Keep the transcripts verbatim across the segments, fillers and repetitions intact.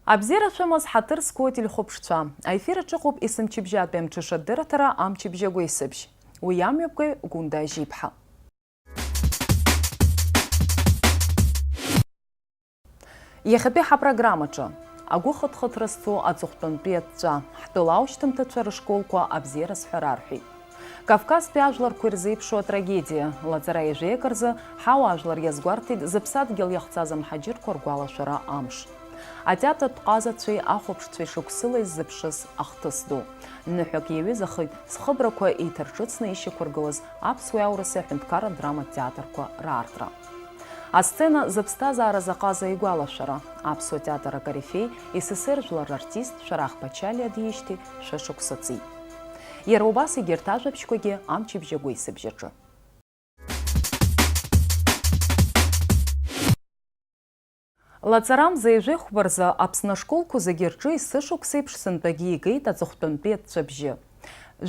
Абзиара шәымаз, ҳаҭыр зқәу ателехәаԥшцәа. Аефир аҿы ыҟоуп есымчыбжьатәи амҽыша адырраҭара Амчыбжь агәеисыбжь. Уи амҩаԥгаҩ Гәында Ажьиԥҳа. Иахьатәи ҳапрограммаҿы агәы хыҭхыҭра зцу аҵыхәтәантәи аҵәҵәа, ҳтәыла аушьҭымҭацәа рышколқәа абзиара азҳәара арҳәеит. Кавказтәи ажәларқәа ирзеиԥшу атрагедиа, лаҵара ҩажәеи акы рзы ҳауаажәлар иазгәарҭеит зыԥсадгьыл иахҵаз амҳаџьырқәа ргәалашәара амш. Атеатртә ҟазацәеи ахәаԥшцәеи шықәсыла иззыԥшыз ахҭыс ду. Ныҳәак иаҩызахеит зхыбрақәа еиҭарҿыцны ишьақәыргылаз аԥсуеи аурыси аҳәынҭқарратә драматә театрқәа раартра. Асцена зыԥсҭазаара заҟаз аигәалашәара, аԥсуа театр акорифеи, С С Р жәлар рартист Шәарах Пачалиа диижьҭеи шәышықәса ҵит. Иара убас егьырҭ ажәабжьқәагьы Амчыбжь агәеисыбжь аҿы. Лаҵарамза ҩажәи хәба рзы Аԥсны ашколқәа зегьы рҿы есышықәса еиԥш сынтәагьы игеит аҵыхәтәантәи аҵәҵәабжьы.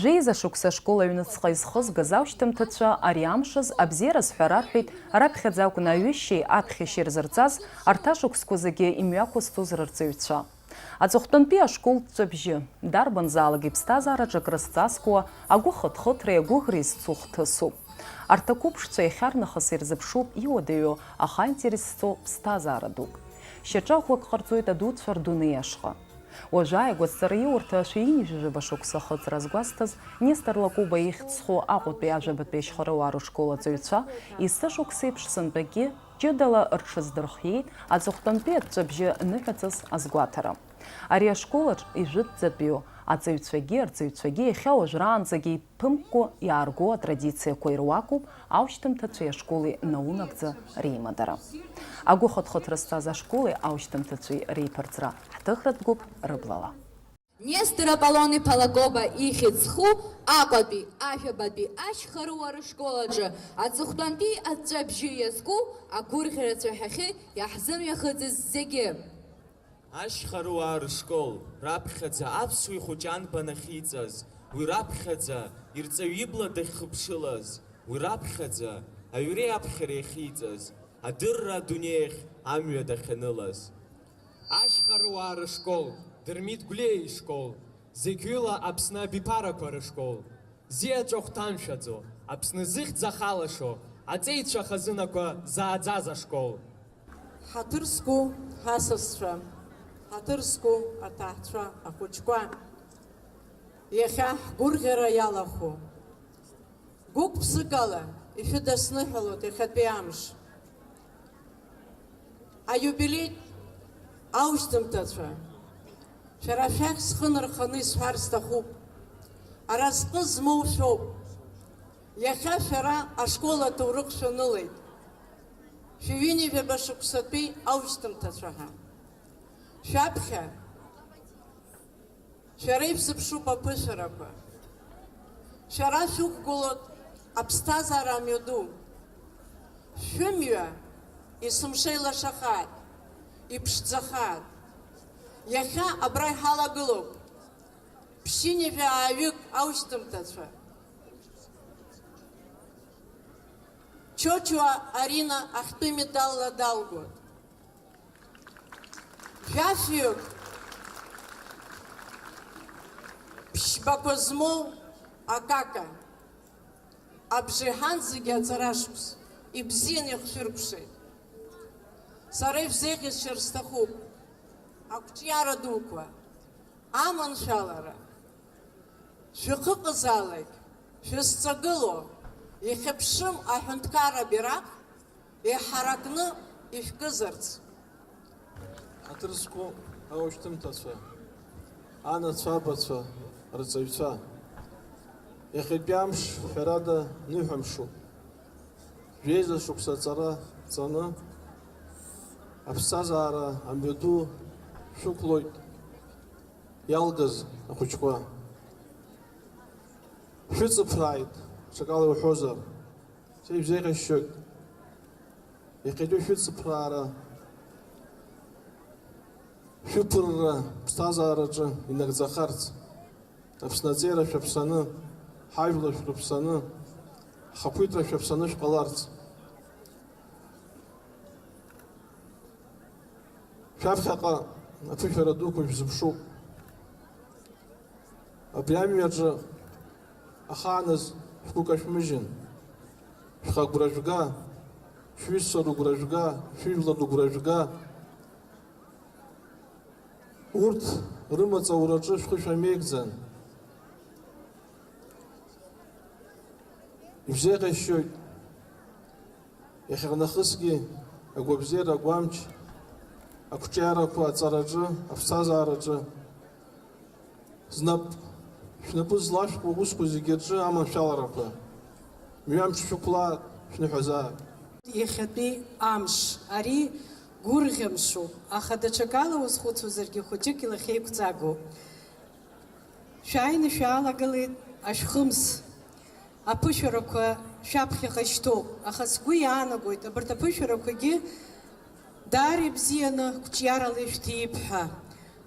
Жәеиза шықәса ашкол аҩныҵҟа изхызгаз аушьҭымҭацәа ари амш азы абзиара азҳәара арҳәеит, раԥхьаӡа акәны аҩышьеи аԥхьашьеи рзырҵаз, арҭ ашықәсқәа зегьы имҩақәызҵоз рырҵаҩцәа. Аҵыхәтәантәи ашколтә ҵәҵәабжьы, дарбанзаалак иԥсҭазаараҿы акрызҵазкуа, агәы хыҭхыҭреи агәыӷреи зцу хҭысуп. Арҭ ақәыԥшцәа иахьарнахыс ирзыԥшуп иуадаҩу, аха аинтерес зҵоу ԥсҭазаара дук. Шьаҿа ӷәӷәак ҟарҵоит адуцәа рдунеи ашҟа. Уажәы ааигәа азҵараиурҭа шәи ҩынҩажәи жәаба шықәса ахыҵра азгәазҭаз Нестор Лакоба ихьӡ зху Аҟәатәи ажәабатәи ашьхаруаа рышкол аҵаҩцәа, есышықәса еиԥш сынтәагьы ҷыдала рҽаздырхиеит аҵыхәтәантәи аҵәҵәабжьы ныҳәаҵас азгәаҭара. Ари ашкол аҿы ижәытәӡатәиу аҵаҩцәагьы арҵаҩцәагьы иахьа уажәраанӡагьы иԥымҟәо иаарго атрадициақәа ируакуп аушьҭымҭацәеи ашколи наунагӡа реимадара. Агәы хыҭхыҭра зцаз ашколи аушьҭымҭацәеи реиԥырҵра ҳҭыхратә гәыԥ рыблала. Нестор Аполлон-иԥа Лакоба ихьӡ зху Аҟәатәи ажәабатәи ашьхаруаа рышкол аҿы аҵыхәтәантәи аҵәҵәабжьы иазку агәырӷьара цәаҳәахьы иаҳзымҩахыҵыз зегьы. Ашьхаруаа рышкол раԥхьаӡа аԥсуа ихәыҷы анбан ахьиҵаз, уи раԥхьаӡа ирҵаҩы ибла дахьхыԥшылаз, уи раԥхьаӡа аҩреи аԥхьареи ахьиҵаз, адырра адунеиахь амҩа дахьанылаз. Ашьхаруаа рышкол, Дырмит Гәлиа ишкол, зегьҩыла Аԥсны абиԥарақәа рышкол. Зиаҵәахә ҭамшәаӡо, Аԥсны зыхьӡ ахалашо, аҵеицәа хазынақәа зааӡаз ашкол. Ҳаҭыр зқәу ҳасасцәа, ҳаҭыр зқәу аҭаацәа, ахәыҷқәа, иахьа ҳгәырӷьара иалахәу, гәык-ԥсыкала ишәыдысныҳәалоит иахьатәи амш. Аиубилеитә аушьҭымҭацәа, шәара шәахь схы нырханы исҳәар сҭахуп, аразҟы змоу шәоуп. Иахьа шәара ашкол аҭоурых шәанылеит. Шәҩынҩажәаба шықәсатәи аушьҭымҭацәа ҳәа. Шәаԥхьа шәара ишәзыԥшуп аԥышәарақәа. Шәара шәықәгылоит аԥсҭазаара амҩаду. Шәымҩа есымша илашахааит, иԥшӡахааит. Иахьа абра иҳалагылоуп ԥшьынҩажәи ааҩык аушьҭымҭацәа. Чочуа Арина ахьтәы медалла далгоит. Жәафҩык ԥшьбақәа змоу акака, абжеиҳан зегьы аҵарашықәс ибзианы ихшәыркәшеит. Сара ишәзеиӷьасшьар сҭахуп ақәҿиара дуқәа, аманшәалара, шәахьыҟазаалак шәызҵагылоу ихьыԥшым аҳәынҭқарра абираҟ иҳаракны ишәкызарц. Ҳаҭыр зқәу аушьҭымҭацәа, анацәа, абацәа, рҵаҩцәа, иахьатәи амш шәарада ныҳәамшуп. Жәеиза шықәса аҵара ҵаны, аԥсҭазаара амҩаду шәықәлоит иалгаз ахәыҷқәа. Шәыҵыԥрааит, ҽакала иуҳәозар, са ибзеиӷьасшьоит. Иахьатәи шәыҵыԥраара, шәықәырра ԥсҭазаараҿы инагӡахарц, Аԥсны аҵеира шәаԥсаны, ҳажәлар шәрыԥсаны, ҳхақәиҭра шәаԥсаны шәҟаларц. Шәаԥхьаҟа Аԥышәара дуқәа шәзыԥшуп. Абри амҩаҿы ахааназ шәгәы кашәмыжьын. Шәхы агәра жәга, шәҩызцәа рыгәра жәга, шәыжәлар рыгәра жәга. Урҭ рымаҵ аураҿы шәхы шәамеигӡан. Ишәзеиӷьасшьоит. Иахьанахысгьы агәабзиара агәамч, ақәҿиарақәа аҵараҿы, аԥсҭазаараҿы, знап, шәнапы злашәкуа аусқәа зегьы рҿы аманшәаларақәа, мҩамч шәықәлааит, шәныҳәазааит. Иахьатәи амш, ари гәырӷьамшуп, аха даҽакала узхәыцуазаргьы хәыҷык илахьеиқәҵагоуп. Шәааины шәаалагылеит ашәхымс. Аԥышәарақәа шәаԥхьаҟа ишьҭоуп, аха сгәы иаанагоит, абарҭ аԥышәарақәагьы даара ибзианы, қәҿиарала ишәҭип ҳәа.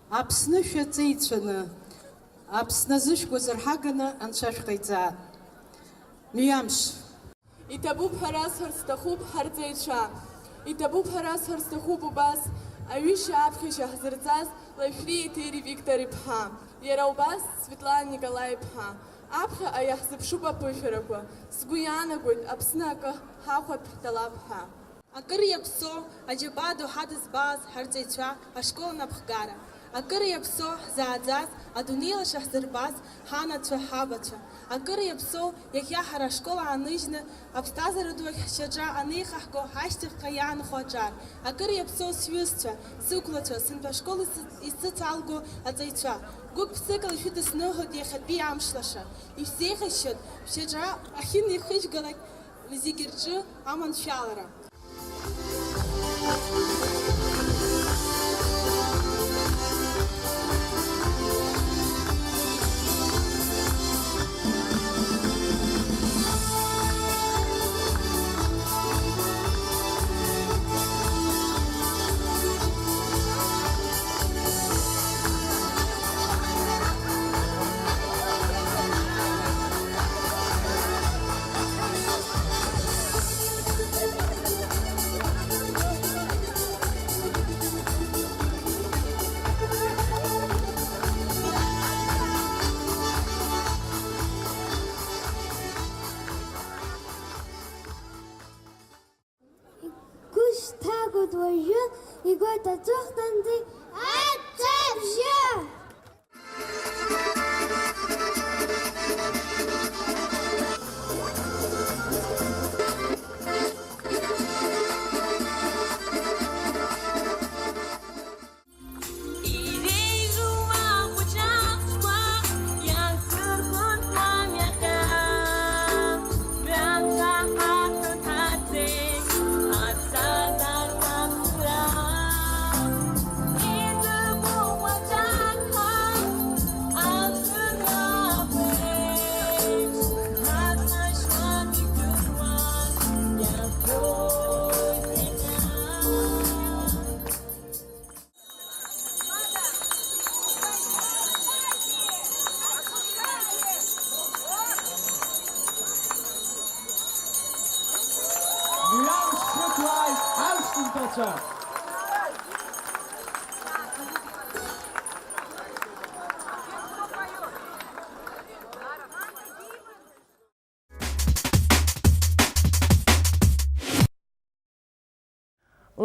Аԥсны шәаҵеицәаны, Аԥсны азышәгәазар ҳаганы Анцәа шәҟаиҵааит. Мҩамш! Иҭабуп ҳәа расҳәарц сҭахуп ҳарҵаҩцәа. Иҭабуп ҳәа расҳәарц сҭахуп убас, аҩышьа аԥхьашьа ҳзырҵаз Лашәриа Еҭери Виктор иԥҳа, иара убас Светлана Николаи-иԥҳа. Аԥхьаҟа иаҳзыԥшуп аԥышәарақәа, сгәы иаанагоит, Аԥсны акы ҳахәартә ҳҭалап ҳәа. Акыр иаԥсоу аџьабаа ду ҳадызбалаз ҳарҵаҩцәа ашкол анапхгара. Акыр иаԥсоу ҳзааӡаз, адунеи лаша ҳзырбаз ҳанацәа, ҳабацәа. Акыр иаԥсоу иахьа ҳара ашкол ааныжьны, аԥсҭазаара ду ахь ҳшьаҿа анеихаҳго, ҳашьҭахьҟа иаанхо аҿар. Акыр иаԥсоу сҩызцәа, сықәлацәа, сынтәа ашкол исыц-, исыцалго аҵаҩцәа. Гәык-ԥсыкала шәыдысныҳәоит иахьатәи амш лаша. Ишәзеиӷьасшьоит, шәшьаҿа ахьынеихыжьгалак зегьы рҿы аманшәалара. Игәы шьҭагоит уажәы, игоит аҵыхәтәантәи аҽыбжьы. Мҩамш шәықәлааит, аԥшәымбацәа!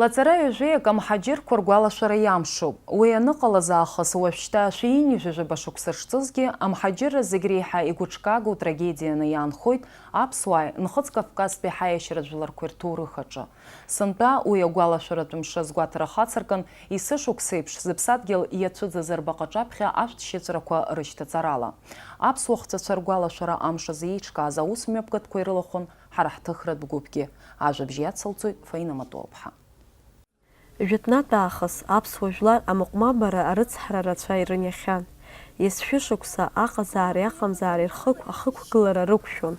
Лаҵара ҩажәеи акы амҳаџьырқәа ргәалашәара иамшуп. Уи аныҟалаз аахыс уажәшьҭа шәи ҩажәи жәаба шықәса шҵызгьы, амҳаџьырра зегь реиҳа игәыҿкаагоу трагедианы иаанхоит аԥсуааи Нхыҵ Кавказтәи ҳаиашьара жәларқәеи рҭоурых аҿы. Сынтәа уи агәалашәаратә мшы азгәаҭара хацыркын, есышықәсеиԥш зыԥсадгьыл иацәыӡыз рбаҟа аҿаԥхьа ашәҭшьыҵәрақәа рышьҭаҵарала. Аԥсуа хҵәацәа ргәалашәара амш азы еиҿкааз аус мҩаԥгатәқәа ирылахәын ҳара ҳҭыхратә гәыԥгьы. Ажәабжь иацылҵоит Фаина Матуалԥҳа. Жәытәнатә аахыс аԥсуа жәлар амыҟәмабара арыцҳара рацәа ирыниахьан. Есшәышықәса аҟазаареи аҟамзаареи рхықә ахықәгылара рықәшәон,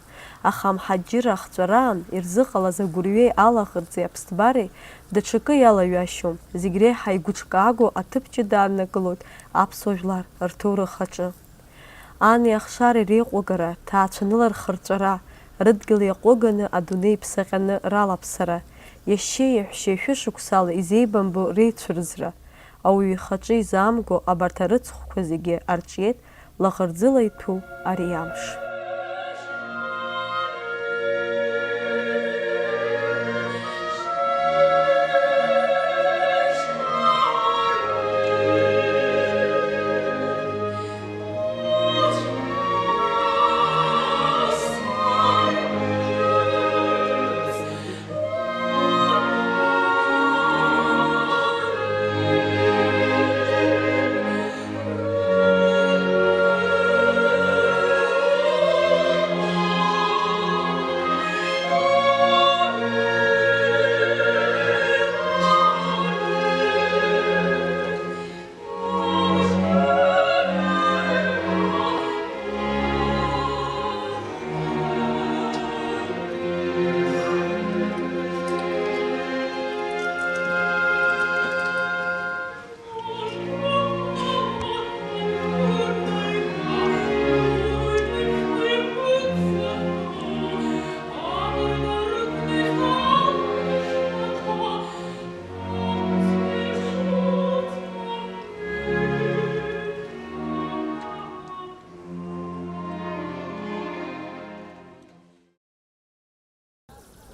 аха амҳаџьырра ахҵәараан ирзыҟалаз агәырҩеи алаӷырӡи аԥсҭбареи даҽакы иалаҩашьом, зегь реиҳа игәыҿкааго аҭыԥ ҷыда ааннакылоит аԥсуа жәлар рҭоурых аҿы. Ани ахшареи реиҟәыгара, ҭаацәаныла рхырҵәара, рыдгьыл иаҟәыганы адунеи иԥсаҟьаны ралаԥсара, иашьеи иаҳәшьеи шәышықәсала изеибамбо реицәырӡра, Ауаҩы ихаҿы изаамго абарҭ арыцхәқәа зегьы арҿиеит лаӷырӡыла иҭәу ари амш.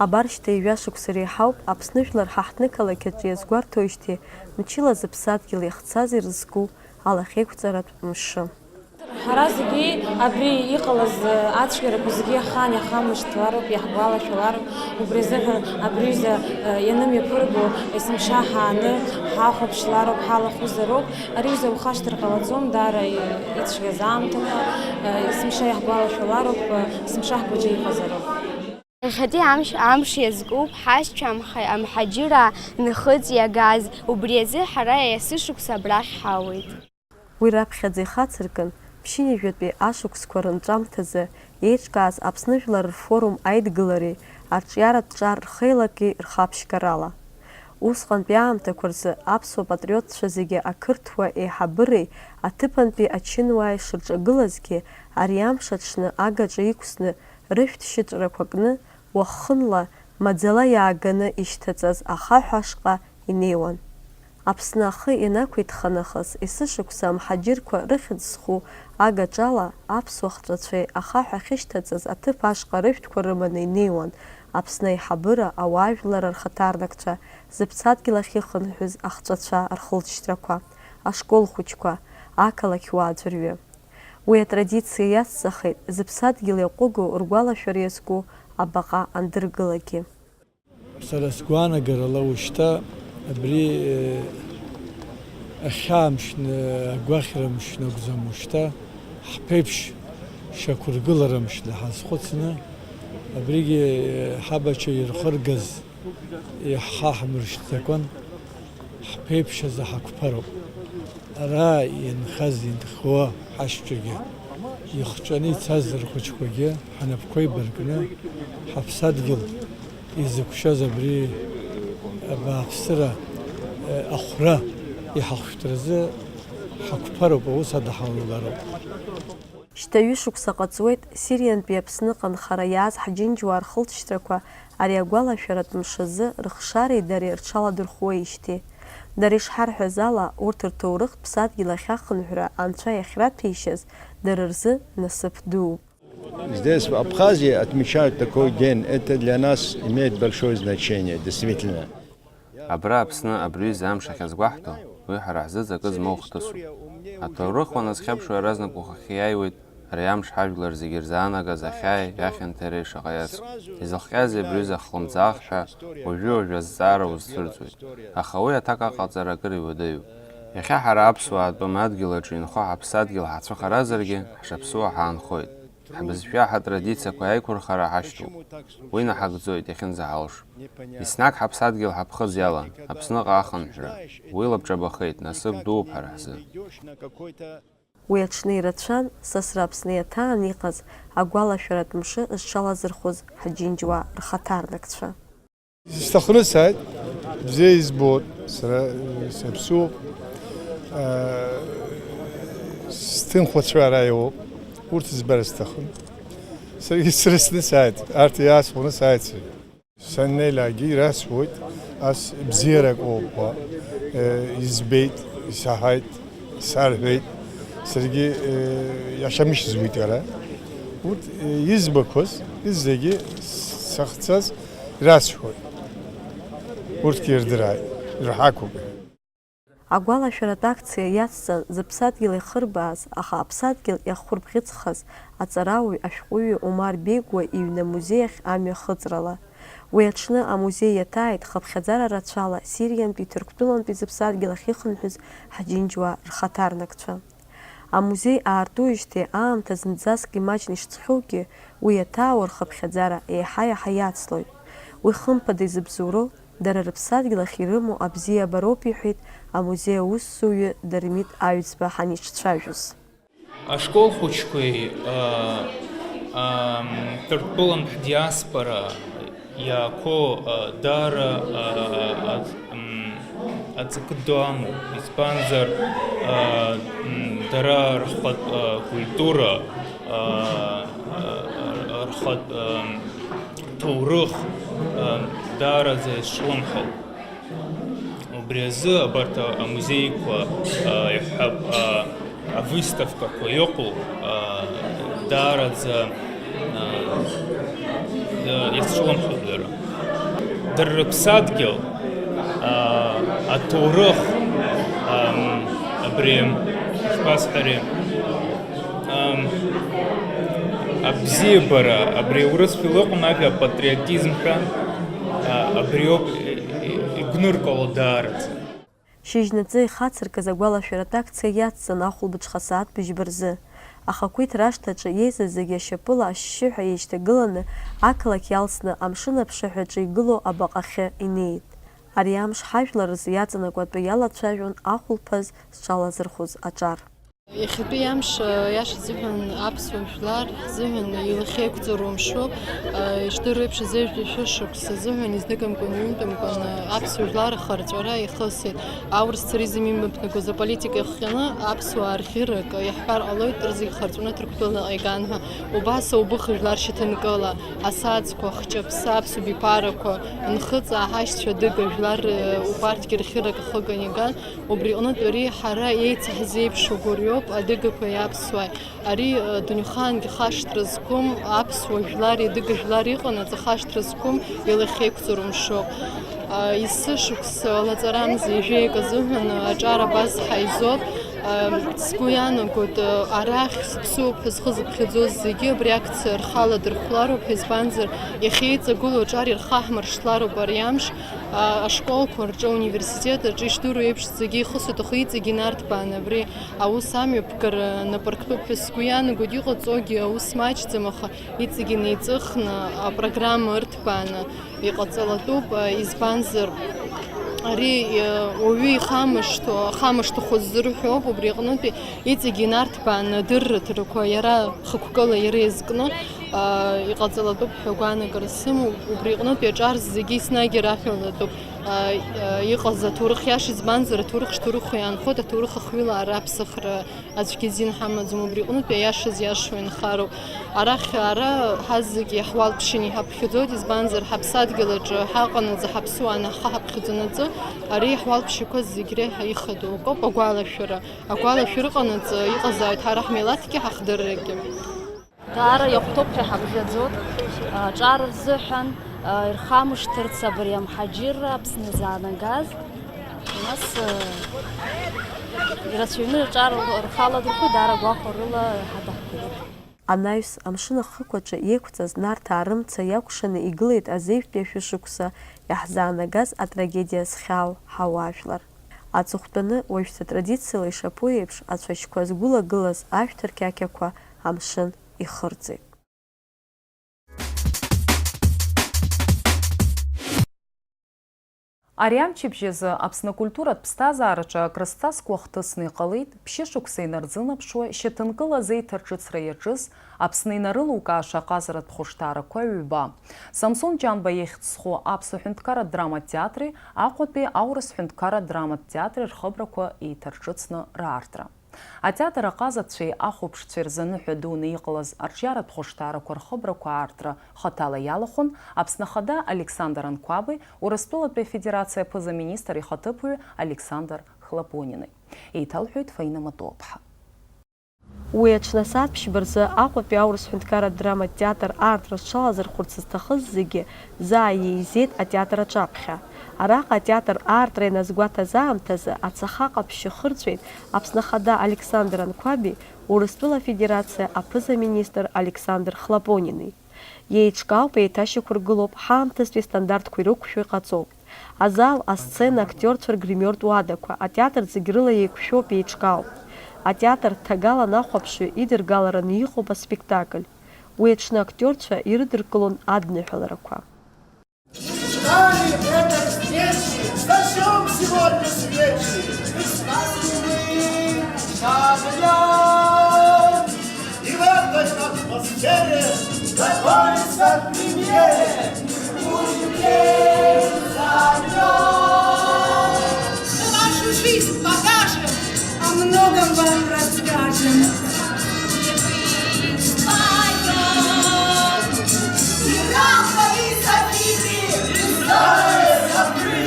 Абар шьҭа ҩажәа шықәса реиҳауп Аԥсны жәлар ҳаҳҭны-қалақь аҿы иазгәарҭоижьҭеи мчыла зыԥсадгьыл иахцаз ирызку алахьеиқәҵаратә мшы. Ҳара зегьы абри иҟалаз ацәгьарақәа зегьы иахаан иаҳхамышҭлароуп, иаҳгәалашәалароуп. Убри азыҳәан абри аҩыза, э, ианымҩаԥырго есымша ҳааны ҳахәаԥшлароуп, ҳалахәызароуп. Ари аҩыза ухашҭыр ҟалаӡом, даара ицәгьаз аамҭақәа, э, есымша иаҳгәалашәалароуп, э, есымша ҳгәаҿы иҟазароуп. Иахьатәи амш, амш иазкуп ҳашьцәа амҳа-, амҳаџьыраа нхыҵ иагаз, убри азы ҳара есышықәса абрахь ҳауеит. Уи раԥхьаӡа ихацыркын, ԥшьынҩажәатәи ашықәсқәа рынҵәамҭазы еиҿкааз Аԥсны Жәлар рфорум аидгылареи арҿиаратә ҿар рхеилаки рхаԥшьгарала. Усҟантәи аамҭақәа рзы аԥсуа патриотцәа зегьы ақырҭуа еиҳабыреи аҭыԥантәи ачынуааи шырҿагылазгьы, ари амш аҽны агаҿа иқәсны, рышәҭ шьыҵәрақәа кны, уахынла, маӡала иааганы ишьҭаҵаз ахаҳә ашҟа инеиуан. Аԥсны ахы ианақәиҭха нахыс, есышықәса амҳаџьырқәа рыхьӡ зху агаҿала аԥсуа хҵәацәеи ахаҳә ахьышьҭаҵаз аҭыԥ ашҟа рышәҭқәа рыманы инеиуан Аԥсны аиҳабыра, ауаажәлар рхаҭарнакцәа, зыԥсадгьыл ахь ихынҳәыз ахҵәацәа рхылҵшьҭрақәа, ашкол хәыҷқәа, ақалақь уаа ӡәырҩы. Уи атрадициа иацҵахеит зыԥсадгьыл иаҟәыгоу ргәалашәара иазку абаҟа андыргылагьы. Сара сгәаанагарала ушьҭа абри, э, ахьаамшьны, агәахьрамшьны акәӡам ушьҭа, ҳԥеиԥш шьақәыргыларамшьны ҳазхәыцны, абригьы, э, ҳабацәа ирхыргаз иаҳхаҳмыршҭӡакәан, ҳԥеиԥш азы ҳақәԥароуп. Ара инхаз, инхо ҳашьцәагьы ихҵәаны ицаз рхәыҷқәагьы ҳнапқәа еибаркны, ҳаԥсадгьыл изықәшәаз абри абааԥсыра, ахәра иҳахәшәтәразы ҳақәԥароуп, аус адаҳалалароуп. Шьҭа ҩышықәса ҟаҵуеит Сириантәи Аԥсныҟа анхара иааз ҳџьынџьуаа рхылҵшьҭрақәа ари агәалашәаратә мшазы рыхшареи дареи рҽаладырхәуеижьҭеи. Дара ишҳарҳәаз ала, урҭ рҭоурыхтә ԥсадгьыл ахь ахынҳәра Анцәа иахьраҭәеишьаз дара рзы насыԥ дууп. Здесь, в Абхазии, отмечают такой день. Это для нас имеет большое значение, действительно. Абра Аԥсны абри аҩыза амш ахьазгәаҳҭо, уи ҳара ҳзы ҵакы змоу хҭысуп. Аҭоурых уаназхьаԥшуа иаразнак ухахьы иааиуеит ари амш ҳажәлар зегьы ирзаанагаз ахьааи ахьанҭареи шаҟа иацу. Изыхҟьазеи абри аҩыза хлымӡаах ҳәа уажәы-уажәы азҵаара узцәырҵуеит. Аха уи аҭак аҟаҵара акыр иуадаҩуп. Иахьа ҳара аԥсуаа атәым адгьыл аҿы инхо ҳаԥсадгьыл ҳацәыхаразаргьы, ҳшаԥсуа ҳаанхоит. Ҳбызшәа, ҳатрадициақәа аиқәырхара ҳашьҭоуп. Уи наҳагӡоит, иахьынӡаҳалшо. Еснагь ҳаԥсадгьыл ҳаԥхыӡ иалан, Аԥсныҟа ахынҳәра. Уи лабҿабахеит, насыԥ дууп ҳара ҳзы. Уи аҽны ирацәан, сасра Аԥсны иаҭаан иҟаз агәалашәаратә мшы зҽалазырхәыз ҳџьынџьуаа рхаҭарнакцәа. Сҭахны сааит, бзиа избоит, сара, э, саԥсуоуп, э, сҭынхацәа ара иоуп, урҭ збар сҭахын. Саргьы срысны сааит, арҭ иаасхәаны сааит сара. Саннеилакгьы ирасҳәоит, ас бзиарак ыҟоуп ҳәа, э, избеит. Исаҳаит, исарҳәеит, саргьы, э, иашамышьҭ зуит иара. Урҭ, э, избақәаз, зегьы сахьцаз ирасҳәоит. Урҭгьы ирдырааит, ирҳақәуп. Агәалашәаратә акциа иацҵан зыԥсадгьыл иахырбааз, аха аԥсадгьыл иаххәырбӷьыцхаз аҵарауаҩ ашәҟәыҩҩы Омар Бегуа иҩны амузеи ахь амҩа хыҵрала. Уи аҽны амузеи иаҭааит хыԥхьаӡара рацәала Сириантәи Ҭырқәтәылантәи зыԥсадгьыл ахьыхынҳәыз ҳџьынџьуаа рхаҭарнакцәа. Амузеи аартуижьҭеи аамҭа зынӡаск имаҷны ишҵхьоугьы, уи иаҭаауа рхыԥхьаӡара еиҳа-еиҳа иацлоит. Уи хымԥада изыбзоуроу, дара рыԥсадгьыл ахь ирымоу абзиабароуп, иҳәеит амузеи аусзуҩы Дырмит Аҩӡба ҳаниҿцәажәоз. Ашкол хәыҷқәеи, а, ам, Ҭырқәтәылантә ҳдиаспора иаақәоу, а, даара, а, а, м, аҵакы ду амоуп, избанзар, а, м, дара рхатә, а, культура, а, а, рхатә, а, ҭоурых, а, даараӡа изҿлымҳауп. Убри азы абарҭ амузеиқәа, а, иаҳҳәап, а, авыставкақәа иҟоу, а, даараӡа, а, а, иазҿлымҳауп дара. Дара рыԥсадгьыл, а, аҭоурых, ам, абри, ишԥасҳәари, ам, абзиабара, абри урысшәала ыҟоума ажәа апатриотизм ҳәа, а, абриоуп, и-, и-, игәныркыло даараӡа. Шьыжьнаҵы ихацыркыз агәалашәаратә акциа иацҵан ахәылбыҽха сааҭ быжьба рзы. Ахақәиҭра ашҭаҿы иеизаз зегьы ашьапыла ашьшьыҳәа еишьҭагыланы, ақалақь иалсны, амшын аԥшаҳәаҿы игылоу абаҟахьы инеит. Ари амш ҳажәлар рзы иаҵанакуа атәы иалацәажәон ахәылԥаз зҽалазырхәыз аҿар. Иахьатәи амш, аиаша азыҳәан, аԥсуа жәлар ҳзыҳәан илахьеиқәҵоу рымшуп. Иждыру еиԥш, азежәтәи шәышықәса азыҳәан изныкымкәан, ҩынтәымкәан аԥсуа жәлар ахырҵәара ихысит. Аурыс царизм имҩаԥнагоз аполитика иахҟьаны аԥсуаа рӷьырак, иаҳҳәар ҟалоит, рзегь хырҵәаны Ҭырқәтәылаҟа иган ҳәа. Убас аубыхажәлар шьаҭанкыла, асаӡқәа, хҷаԥса, аԥсуа биԥарақәа, нхыҵаа ҳашьцәа адыга жәлар, убарҭгьы рӷьырак ахыган иган. Убри аҟнытә ари ҳара еицаҳзеиԥшу гәырҩоуп, адыгақәеи аԥсуааи. Ари, э, дунеихаангьы хашҭра зқәым аԥсуа жәлари адыга жәлари ыҟанаҵ, ахашҭра зқәым илахьеиқәҵоу рымшоуп. А, есышықәса лаҵарамза ҩажәеик азыҳәан аҿар абас ҳаизоуп. А, сгәы иаанагоит, а, арахь сыԥсуп ҳәа схы зыԥхьаӡоз зегьы абри акциа рхала дырхәлароуп ҳәа, избанзар, иахьеиҵагылоу аҿар ирхаҳмыршҭлароуп ари амш. А, ашколқәа рҿы, ауниверситет аҿы ишдыру еиԥш, зегьы ихысуеит, аха иҵегьы инарҭбааны абри аус амҩаԥгара напы арктәуп ҳәа сгәы иаанагоит. Иҟаҵогьы аус маҷӡам, аха иҵегьы неиҵыхны апрограмма ырҭбааны иҟаҵалатәуп, а, избанзар, ари, а, уаҩы ихамышҭуа, ахамышҭыхәа ззырҳәоуп, убри аҟнытәи иҵегьы инарҭбааны адырраҭарақәа иара хықәкыла иара иазкны, а, иҟаҵалатәуп ҳәа агәаанагара сымоуп. Убри аҟнытә иаҿар зегьы еснагь ираҳәалатәуп, а, а, иҟаз аҭоурых иаша, избанзар, аҭоурых шҭоурыху иаанхоит, аҭоурых ахҩылаара аԥсахра аӡәгьы азин ҳамаӡам. Убри аҟнытә аиашаз иашоу инхароуп. Арахь ара ҳазегьы иаҳуалԥшьаны иҳаԥхьаӡоит, избанзар, ҳаԥсадгьыл аҿы ҳаҟанаҵы, ҳаԥсуаа анахьхьи ҳаԥхьаӡанаҵы, ари иаҳуалԥшьақәаз зегь реиҳа ихадоу акоуп агәалашәара. Агәалашәара ыҟанаҵы иҟазааит ҳара ҳмилаҭгьы ҳахдыррагьы. Даара иахәҭоуп ҳәа иҳаԥхьаӡоит, аҿар рзыҳәан, ирхамышҭырц абри амҳаџьырра Аԥсны изаанагаз. Нас, ирацәаҩны аҿар рхаладырхәит, даара гәахәарыла ҳадаҳкылеит. Анаҩс, амшын ахықәаҿы иеиқәҵаз Нарҭаа рымца иакәшаны игылеит азеижәтәи ашәышықәса иаҳзаанагаз атрагедиа зхьаау ҳауаажәлар. Аҵыхәтәаны, уажәшьҭа традициала ишаԥу еиԥш, ацәашьқәа згәылагылаз ашәҭ рқьақьақәа амшын ихырҵеит. Ари амчыбжь азы Аԥсны акультуратә ԥсҭазаараҿы акрызҵазкуа хҭысны иҟалеит, ԥшьышықәса инарзынаԥшуа, шьаҭанкыла азеиҭарҿыцра иаҿыз, Аԥсны инарылукааша аҟазаратә хәышҭаарақәа ҩба, Самсон Ҷанба ихьӡ зху Аԥсуа ҳәынҭқарратә драматә театри Аҟәатәи аурыс ҳәынҭқарратә драматә театри рхыбрақәа еиҭарҿыцны раартра. Атеатр аҟазацәеи ахәаԥшцәеи рзы ныҳәа дуны иҟалаз арҿиаратә хәышҭаарақәа рхыбрақәа аартра хаҭала иалахәын Аԥсны Ахада Александр Анқәаби Урыстәылатәи Афедерациа аԥыза-министр ихаҭыԥуаҩ Александр Хлопониной, еиҭалҳәоит Фаина Матоуԥҳа. Уи аҽны асааҭ ԥшьба рзы Аҟәатәи аурыс ҳәынҭқарратә драматә театр аартра зҽалазырхәырц зҭахыз зегьы заа еизеит атеатр аҿаԥхьа. Араҟа атеатр аартра ианазгәаҭаз аамҭазы ацаха ҟаԥшьы хырҵәеит Аԥсны Ахада Александр Анқәаби Урыстәыла Афедерациа аԥыза-министр Александр Хлопонини. Еиҿкаауп, еиҭашьақәыргылоуп, ҳаамҭазтәи астандартқәа ирықәшәо иҟаҵоуп. Азал, асцена, актиорцәа ргримиортә уадақәа, атеатр зегь рыла еиқәшәоуп, еиҿкаауп. Атеатр ҭагалан ахәаԥшҩы идыргалараны иҟоуп аспектакль. Уи аҽны актиорцәа ирыдыркылон адныҳәаларақәа. Ждали этой встречи, зажжём сегодня свечи, и сказки мы зажгём. И в этой атмосфере готовимся к премьере. Будем петь, зажгём. Мы вашу жизнь покажем, о многом вам расскажем. И Рафа, и Софи, и Зоя, и Софи.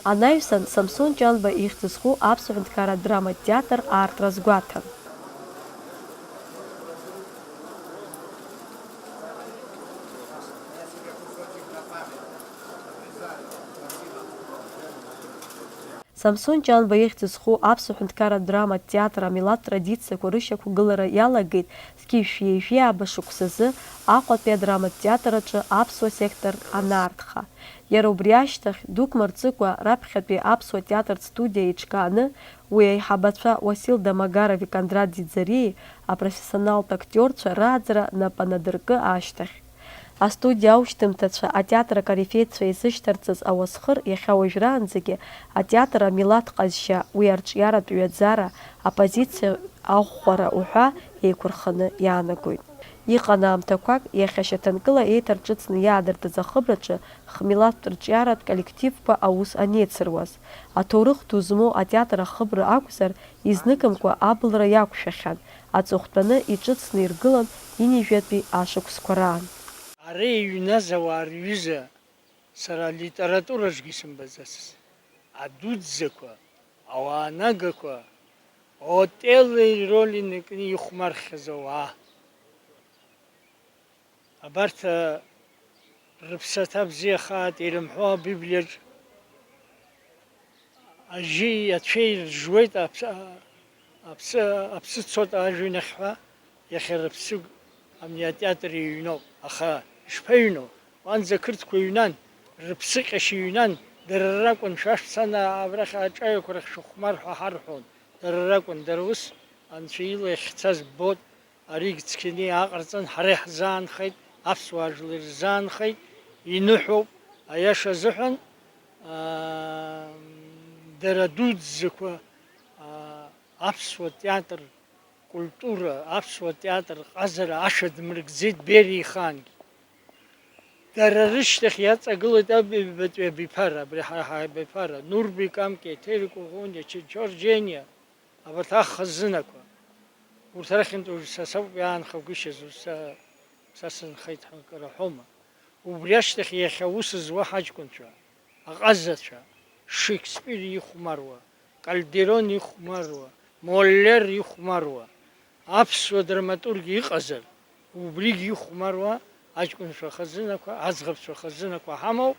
Анаҩсан, Самсон Ҷанба ихьӡ зху Аԥсуа ҳәынҭқарратә драматә театр аартра азгәаҭан. Самсон Ҷанба ихьӡ зху Аԥсуа ҳәынҭқарратә драматә театр амилаҭтә традициақәа рышьақәгылара иалагеит зқьи жәшәи ҩажәи ааба шықәсазы Аҟәатәи адраматә театр аҿы аԥсуа сектор анаартха. Иара убри ашьҭахь, дук мырҵыкәа, раԥхьатәи аԥсуа театртә студиа еиҿкааны, уи аиҳабацәа Уасил Домогарови Кондрат Ӡиӡариеи апрофессионалтә актиорцәа рааӡара нап анадыркы ашьҭахь. Астудиа аушьҭымҭацәа атеатр акорифеицәа изышьҭарҵаз ауасхыр иахьа уажәраанӡагьы атеатр амилаҭ ҟазшьа, уи арҿиаратә ҩаӡара, апозициа аӷәӷәара уҳәа еиқәырханы иаанагоит. Иҟан аамҭақәак, иахьа шьаҭанкыла еиҭарҿыцны иаадыртыз ахыбраҿы хмилаҭтә рҿиаратә коллективқәа аус анеицыруаз. Аҭоурых ду змоу атеатр ахыбра акәзар, изныкымкәа абылра иақәшәахьан, аҵыхәтәаны иҿыцны иргылан ҩынҩажәатәи ашықәсқәа раан. Ара иҩназ ауаа рҩыза сара алитератураҿгьы исымбаӡацызт. Адуӡӡақәа, ауаанагақәа, Отелло ироль инаркны ихәмархьаз ауаа. Абарҭ, а, рыԥсаҭа бзиахааит ирымҳәо Абиблиаҿ. Ажьи ацәеи ржуеит аԥсы, аԥсы, аԥсы цоит ажәҩан ахь ҳәа, иахьа рыԥсыгә ани атеатр иҩноуп. Аха ишԥаҩноу? Уанӡа ақырҭқәа ҩнан, рыԥсыҟьашьа ҩнан, дара ракәын, шәа шәцаны абрахь аҿаҩақәа рахь шәыхәмар ҳәа ҳарҳәон. Дара ракәын, дара ус Анцәа ила иахьцаз ббоит. Аригь цқьаны иааҟарҵан, ҳара иаҳзаанхеит, аԥсуаа жәлар ирзаанхеит, иныҳәоуп, аиаша азыҳәан, аа, дара дуӡӡақәа, аа, аԥсуа театр культура, аԥсуа театр ҟазара ашәа дмыргӡеит Бериа ихаангьы. Дара рышьҭахь иаҵагылоит аб-, ҩбатәи абиԥара, абри ҳара ҳаибабара, Нурби Камке, Ҭери Кәыӷәуниа, Чынчор Џьениа, абарҭ ахазынақәа, урҭ рахьынтә уажә са соуп иаанхагәышьаз, уажә са, са сынхеит ҳәа акы раҳәома? Убри ашьҭахь иахьа аус зуа ҳаҷкәынцәа, аҟазацәа, Шекспир ихәмаруа, Кальдерон ихәмаруа, Моллер ихәмаруа, аԥсуа драматург иҟазар, убригь ихәмаруа аҷкәынцәа хазынақәа, аӡӷабцәа хазынақәа ҳамоуп.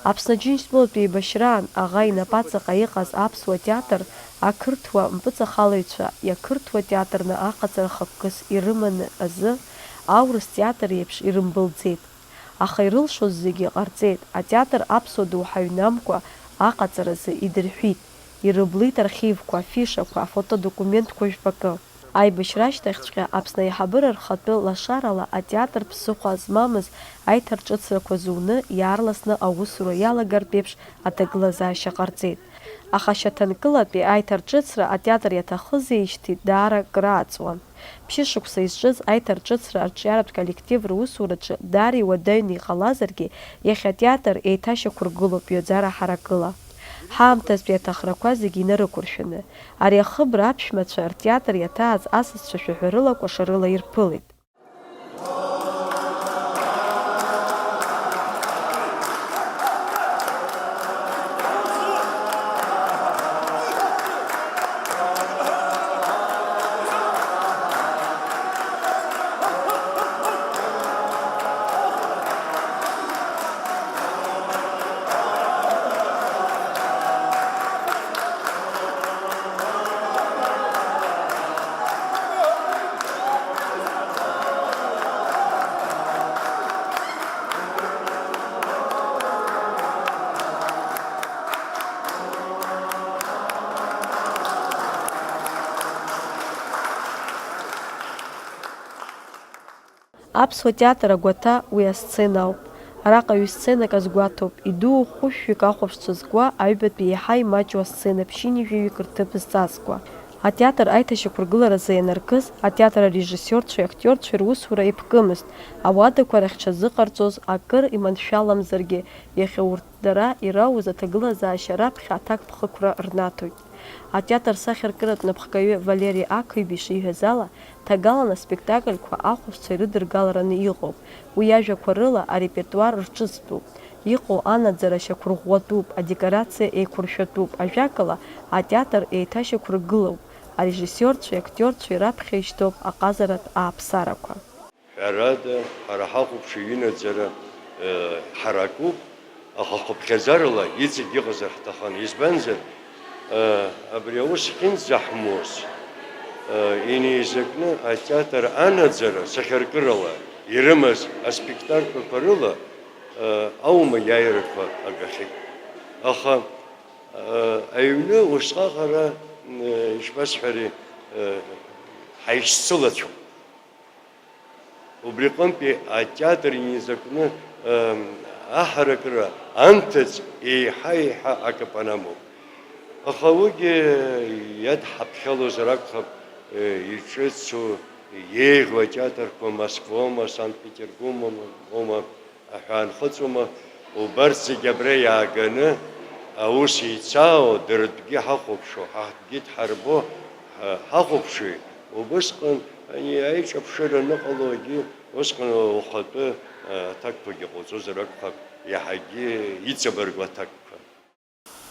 Аԥсны Аџьынџьтәылатә еибашьраан аӷа инапаҵаҟа иҟаз аԥсуа театр ақырҭуа мпыҵахалаҩцәа иақырҭуа театрны аҟаҵара хықәкыс ирыманы азы, аурыс театр еиԥш ирымбылӡеит. Аха ирылшоз зегьы ҟарҵеит, атеатр аԥсуа доуҳа ҩнамкәа аҟаҵаразы идырҳәит, ирыблит архивқәа, афишақәа, афотодокументқәа жәпакы. Аибашьра ашьҭахьҵәҟьа Аԥсны аиҳабыра рхатәы лашарала атеатр ԥсыхәа змамыз аиҭарҿыцрақәа зуны, иаарласны аусура иалагартә еиԥш аҭагылазаашьа ҟарҵеит. Аха шьаҭанкылатәи аиҭарҿыцра атеатр иаҭахызеижьҭеи даара крааҵуан. Ԥшьышықәса изҿыз аиҭарҿыцра арҿиаратә коллектив русураҿы даара иуадаҩны иҟалазаргьы, иахьа атеатр еиҭашьақәыргылоуп ҩаӡара ҳаракыла. Ҳаамҭазтәи аҭахрақәа зегьы инарықәыршәаны, ари ахыбра аԥшәмацәа ртеатр иаҭааз асасцәа шәаҳәарыла, кәашарыла ирԥылеит. Аԥсуа театр агәаҭа уи асцена ауп. Араҟа ҩ-сценак азгәаҭоуп, идуу хәышәҩык ахәаԥшцәа зкуа, аҩбатәи еиҳа имаҷу асцена ԥшьынҩажәаҩык рҭыԥ зҵазкуа. Атеатр аиҭашьақәыргыларазы ианаркыз, атеатр арежиссиорцәеи актиорцәеи русура еиԥкымызт, ауадақәа рахьҽазыҟарҵоз акыр иманшәаламзаргьы, иахьа урҭ дара ирауз аҭагылазаашьа раԥхьа аҭакԥхықәра рнаҭоит. Атеатр сахьаркыратә напхгаҩы Валери Ақыҩба ишиҳәаз ала, ҭагалан аспектакльқәа ахәаԥшцәа ирыдыргалараны иҟоуп, уи иажәақәа рыла арепертуар рҿыцтәуп, иҟоу анаӡара шьақәырӷәӷәатәуп, адекорациа еиқәыршәатәуп, ажәакала, атеатр еиҭашьақәыргылоуп, арежиссиорцәеи актиорцәеи раԥхьа ишьҭоуп аҟазаратә ааԥсарақәа. Ҳәарада, ҳара ҳахәаԥшыҩ инаӡара, э, ҳаракуп, аха хыԥхьаӡарала иҵегь иҟазар ҳҭахын. Избанзар, э, абри аус ахьынӡаҳмоз, э, инеизакны атеатр анаӡара сахьаркырала ирымаз аспектакльқәа рыла, э, аума иааирақәа агахьеит. Аха, э, аҩны усҟаҟара, э, ишԥасҳәари, э, ҳаишьцылацәоуп. Убриҟынтәи атеатр инеизакны, ыы, аҳаракыра анҭыҵ еиҳа-еиҳа акапан амоуп. Аха уигьы иадҳаԥхьалозар акәхап, ыы, иҿыцу, иеиӷьу атеатрқәа Москвоума, Санкт-Петербургоума, аҳәаанхыҵуама, убарҭ зегьы абра иааганы аус еицаау, дара тәгьы ҳахәаԥшуа, ҳарҭгьы дҳарбо, ҳа-, ҳахәаԥшуеит. Убысҟан, ани, аиҿаԥшыра аныҟалогьы, усҟан ухатәы, а, аҭакқәагьы ҟауҵозар акәхап, иаҳагьы иҵабыргу аҭакқәа.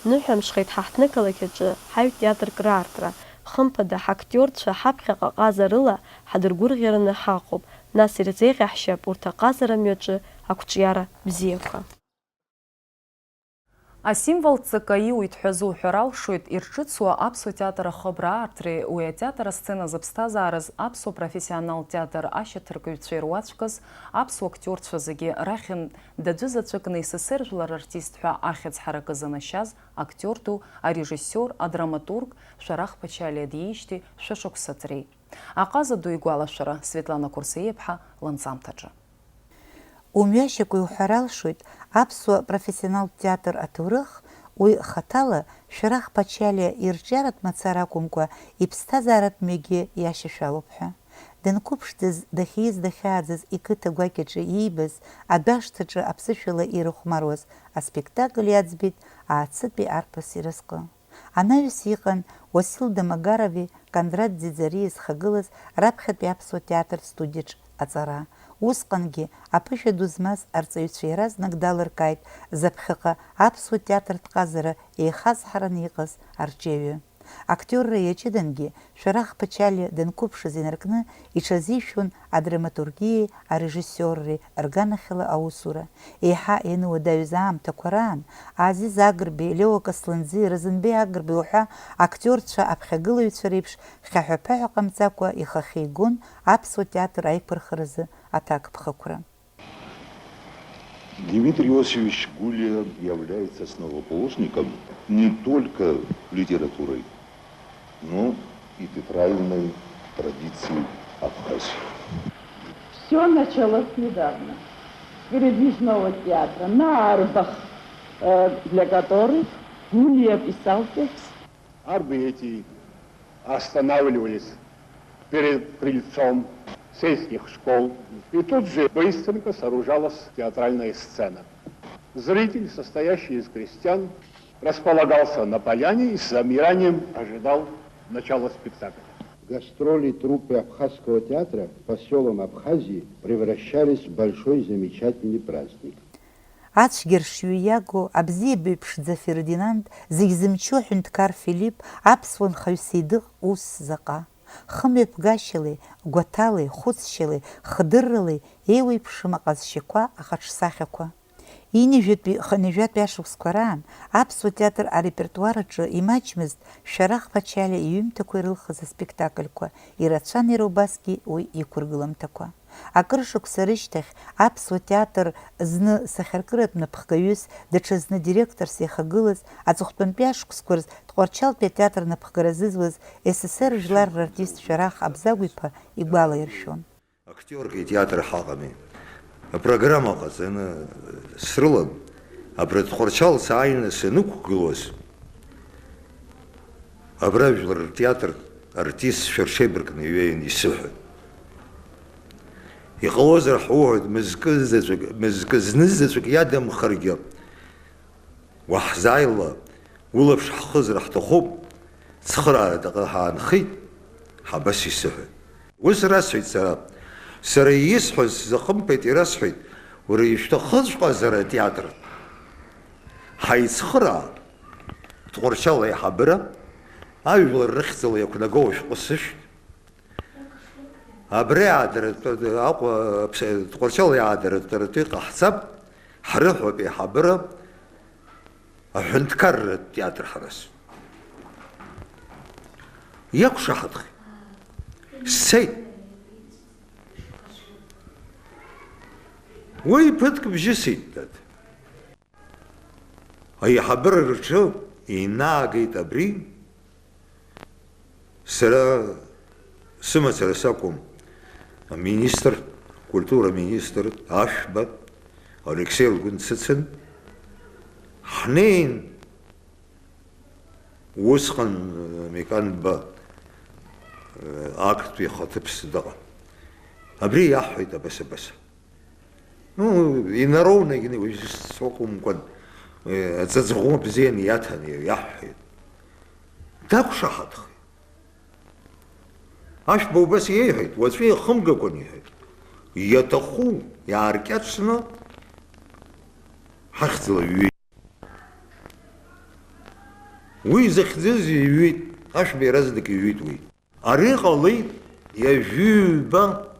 Ныҳәамшхеит ҳа ҳҭнықалақь аҿы ҳаҩ театрк раартра, хымԥада, ҳактиорцәа ҳаԥхьаҟа ҟазарыла ҳадыргәырӷьараны ҳаҟоуп, нас ирзеиӷьаҳшьап урҭ аҟазара мҩаҿы ақәҿиара бзиақәа. Асимвол ҵакы аиуит ҳәа зуҳәар алшоит ирҿыцуа аԥсуа театр ахыбра аартреи уи атеатр асцена зыԥсҭазаараз аԥсуа профессионал театр ашьаҭаркыҩцәеи руаӡәкыз аԥсуа актиорцәа зегьы рахьынтә дадәызаҵәыкны СССР жәлар артист ҳәа ахьӡ ҳаракы занашьаз актиор ду, арежиссиор, адраматург Шәарах Ԥачалиа диижьҭеи шәышықәса ҭреит. Аҟаза ду игәалашәара, Светлана Қәырсаиаԥҳа лынҵамҭаҿы. Умҩашьакәа иуҳәар алшоит, аԥсуа профессионалтә театр аҭоурых, уи хаҭала Шәарах Ԥачалиа ирҿиаратә мацара акәымкәа, иԥсҭазааратә мҩагьы иашьашәалоуп ҳәа. Данқәыԥшӡаз, дахьиз, дахьааӡаз, иқыҭа гәакьаҿы иибаз, адәашҭаҿы аԥсышәала ирыхәмаруаз аспектакль иаӡбеит Аацытәи арԥыс иразҟы. Анаҩс иҟан Уасил Домогарови Кондрат Ӡиӡариеи зхагылаз раԥхьатәи аԥсуа театр студиаҿ аҵара. Усҟангьы аԥышәа ду змаз арҵаҩцәа иаразнак далыркааит заԥхьаҟа аԥсуа театртә ҟазара еихазҳараны иҟаз арҿиаҩы. Актиорра иаҷыдангьы, Шәарах Ԥачалиа данқәыԥшыз инаркны, иҽазишәон адраматургиеи арежиссиорреи рганахьала аусура. Еиҳа иануадаҩыз аамҭақәа раан, Азиз Агрбеи, Лео Касланӡиеи, Разанбеи Агрбеи уҳәа актиорцәа аԥхьагылаҩцәа реиԥш хьаҳәа-ԥаҳәа ҟамҵакәа ихахьы игон аԥсуа театр аиқәырхаразы аҭакԥхықәра. Дмитрий Иосифович Гулиа является основоположником не только литературы, но и театральной традиции Абхазии. Все началось недавно, с передвижного театра на Арбах, э, для которых Гулиа писал текст. Арбы эти останавливались перед крыльцом сельских школ, и тут же быстренько сооружалась театральная сцена. Зритель, состоящий из крестьян, располагался на поляне и с замиранием ожидал начала спектакля. Гастроли труппы Абхазского театра по сёлам Абхазии превращались в большой замечательный праздник. Ацәгьаршҩы иаго, абзиабаҩ ԥшӡа Фердинанд, зегь зымчу аҳәынҭқар Филипп, аԥсуа нхаҩ Сеидыҟ ус заҟа. Хымҩаԥгашьалеи, гәаҭалеи, хәыцшьалеи, хдырралеи еиуеиԥшым аҟазшьақәа, ахаҿсахьақәа. Ҩынҩажәатәи хынҩажәатәи ашықәсқәа раан аԥсуа театр арепертуар аҿы имаҷмызт Шәарах Ԥачалиа иҩымҭақәа ирылхыз аспектакльқәа, ирацәан иара убасгьы уи иқәыргыламҭақәа. Акыр шықәса рышьҭахь аԥсуа театр зны сахьаркыратә напхгаҩыс, даҽазны директорс иахагылаз, аҵыхәтәантәи ашықәсқәа рзы Тҟәарчалтәи атеатр напхгара зызуаз С С Р жәлар рартист Шәарах Абзагә-иԥа игәалаиршәон. Актиорк итеатр ҳаҟами. Апрограмма ҟаҵаны срылан. Абра Тҟәарчал сааины санықәгылоз, абра жәлар ртеатр артистцәа рҽеибаркны иҩеин исыҳәан. Иҟалозар ҳуҳәоит, мызкы заҵәык, мызкы знызаҵәык иадамхаргьы, уаҳзааила, улаԥш ҳхызар ҳҭахуп, цхыраараҭаҟны ҳаанхеит, ҳабас исыҳәеит. Ус расҳәеит сара. Сара исҳәаз сзахымԥеит, ирасҳәеит, уара ишәҭахыҵәҟьазар атеатр ҳаицхыраа, Тҟәарчал аиҳабыра, ажәлар рыхьӡала иақәнаго ашәҟәы сышәҭ. Абри аадаратәы Аҟәа, Аԥс-, Тҟәарчал иаадаратәаратәы иҟаҳҵап, ҳрыҳәоит аиҳабыра аҳәынҭқарратә театр ҳарас. Иақәшаҳаҭхеит. Сцеит. Уи ԥыҭк бжьысит, дад. Аиҳабыра рҿы инаагеит абри, сара сымацара сакәым, аминистр, акультура министр Ашәба Алексеи лгәы нсыцын, ҳнеин, усҟан, э, Миканба, э, актәи ихаҭыԥс дыҟан. Абри иаҳҳәеит абас-абас. Ну, инароунагьы уажәы сакәымкәан, э, аӡаӡӷәы бзианы иаҭаны иаҳҳәеит. Дақәшаҳаҭхеит. Ашәба убас иеиҳәеит, уаҵәы ихымгакәан иҳәеит. Иаҭаху иааркьаҿны ҳахьӡала иҩит. Уи захьӡыз иҩит, Ашәба иаразнак иҩит уи. Ари ҟалеит ҩажәи ҩба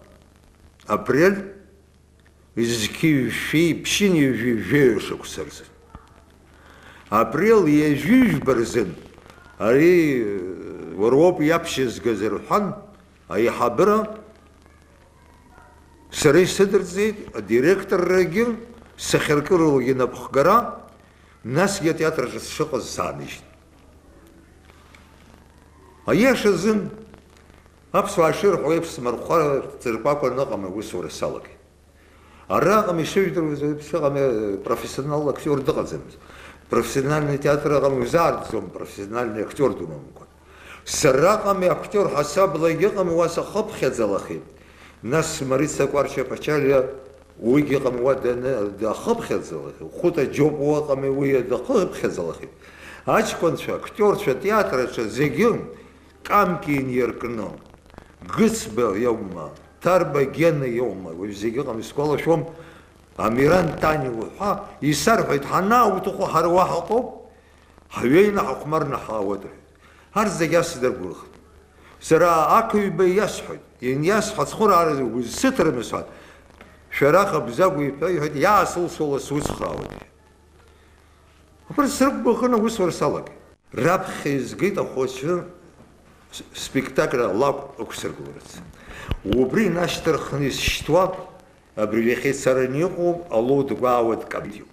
апрель зқьи жәшәи ԥшьынҩажәи жәаҩа шықәса рзын. Апрель ҩажәи жәба рзын, ари, уара уоуп иаԥшьызгаз рҳәан, аиҳабыра сара исыдырҵеит, адиректоррагьы, сахьаркыралагьы напхгара, насгьы атеатр аҿы сшыҟаз сааныжьит. Аиашазын, аԥсуаа шырҳәо еиԥш, смырхәар ҵыркәакәа аныҟам аусура салагеит. Араҟа ишыжәдыруаз еиԥш ыҟами, профессионал актиор дыҟаӡамызт. Профессиональный театр ыҟами, узаарӡом профессиональный актиор думамкәан. Сараҟами актиор ҳасаблагьы ыҟами, уа сахыԥхьаӡалахеит. Нас Марица Кәарча Пачалиа уигьы ыҟами, уа даны, дахыԥхьаӡалахеит. Хәыта Џьопуа ыҟами, уи дахыԥхьаӡалахеит. Аҷкәынцәа, актиорцәа, атеатр аҿы зегьы Камки иниркны, Гыцба иаума, Ҭарба Гена иаума, уажә зегьы ыҟам, исгәалашәом, Амиран Тани уҳәа, исарҳәеит, ҳанааҭаху ҳара уа ҳаҟоуп, ҳҩеины ҳахәмарны ҳаауеит, рҳәеит. Арҭ зегьы ас сдыргәырӷьеит. Сара ақыҩба иасҳәоит, ианиасҳәа, ацхыраара узсыҭарым сҳәан, шәара хабзагә иҳәа иҳәеит, иаасылсуала суцхраауеит, рҳәеит. Абарҭ срықәгәыӷын аусура салагеит. Раԥхьа изгеит ахәыҷы с-, спектакль алакә ықәсыргыларц. Убри инашьҭарххны исшьҭуа, абри иахьа ицараны иҟоу Алоу дгәаауеит комедиоуп.